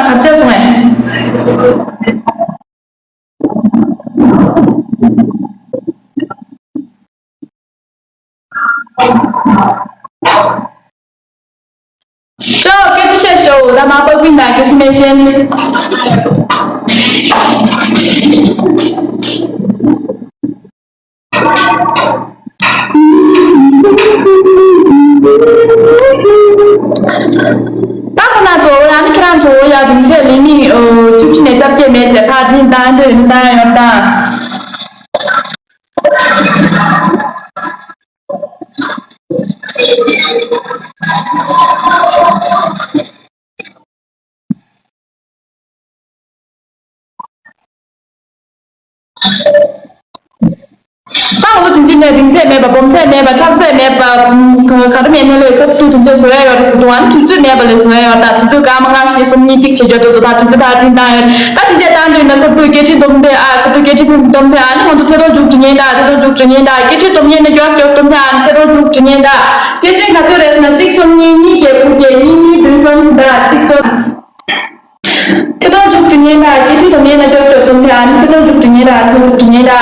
བར་ཆད་སོང་ངས། ཅོ་སྐད་ཆ་བཤད་ཤོག་ད་མ་པག་པིན་དང་སྐད་ཆ་མེད་ཤེས། ད་ཁོ་ན་ཚོ་ཡང་ནི་ཁྱེད་རང་ཚོ་ཡ་དུང་ཚེ་ལི་ནི་བཅུ་བཞི་ནས་རྩ་བརྒྱད་མེད་ཅེས་ཕར་འདི་བཏང་འདི་ཡོད་ནི་བཏང་ཡོད་དང་། ད་འོ་དུས་ཚོད་ནས་རིང་ཚད་མེད་པ་སྦོམ་ཚད་མེད་པ་ཁྲག་ཚད་མེད་པ་ག་རེ་མེད་ནོ་ལས་སྐབས་དུས་དུས་ཚོད་བཟོ་ཡ་ཡོད་རེད་ཟེར་དུས་ཨ་ནི་དུས་ཚོད་མེད་པ་ལས་བཟོ་ཡ་ཡོད་ད་དུས་ཚོད་སྐར་མ་ལྔ་བཞི་གསུམ་གཉིས་གཅིག་བྱེད་རྒྱུ་དུས་ཚོད་ཕར་དུས་ཚོད་ཕར་རིང་བཏང་ཡོད་ད་དུས་ཚོད་བཏང་དུས་ན་སྐབས་དུས་སྐད་ཆ་སྡོམ་དེ་ཨ་སྐབས་དུས་སྐད་ཆ་ཕུང་སྡོམ་དེ་ཨ་ནི་ང་ཚོ་ཐད་གཏོང་མཇུག་སྒྲིལ་ཉེན་ད་ཐད་གཏོང་མཇུག་སྒྲིལ་ཉེན་ད་སྐད་ཆ་སྡོམ་ཉེན་ན་སྐྱོ་སྐྱོ་སྡོམ་ཚ་ཨ་ནི་ཐད་གཏོང་མཇུག་སྒྲིལ་ཉེན་ད་སྐད་ཆ་ག་ཚོད་རེད་ན་གཅིག་གསུམ་གཉིས་གཉིས་བརྒྱད་དགུ་བརྒྱད་གཉིས་གཉིས་བདུན་གསུམ་ད་གཅིག་གསུམ། ཐད་གཏོང་མཇུག་སྒྲིལ་ཉེན་ད་སྐད་ཆ་སྡོམ་ཉེན་ན་སྐྱོ་སྐྱོ་སྡོམ་དེ་ཨ་ནི་ཐད་གཏོང་མཇུག་སྒྲིལ་ཉེན་ད་ཐད་གཏོང་མཇུག་སྒྲིལ་ཉེན་ད།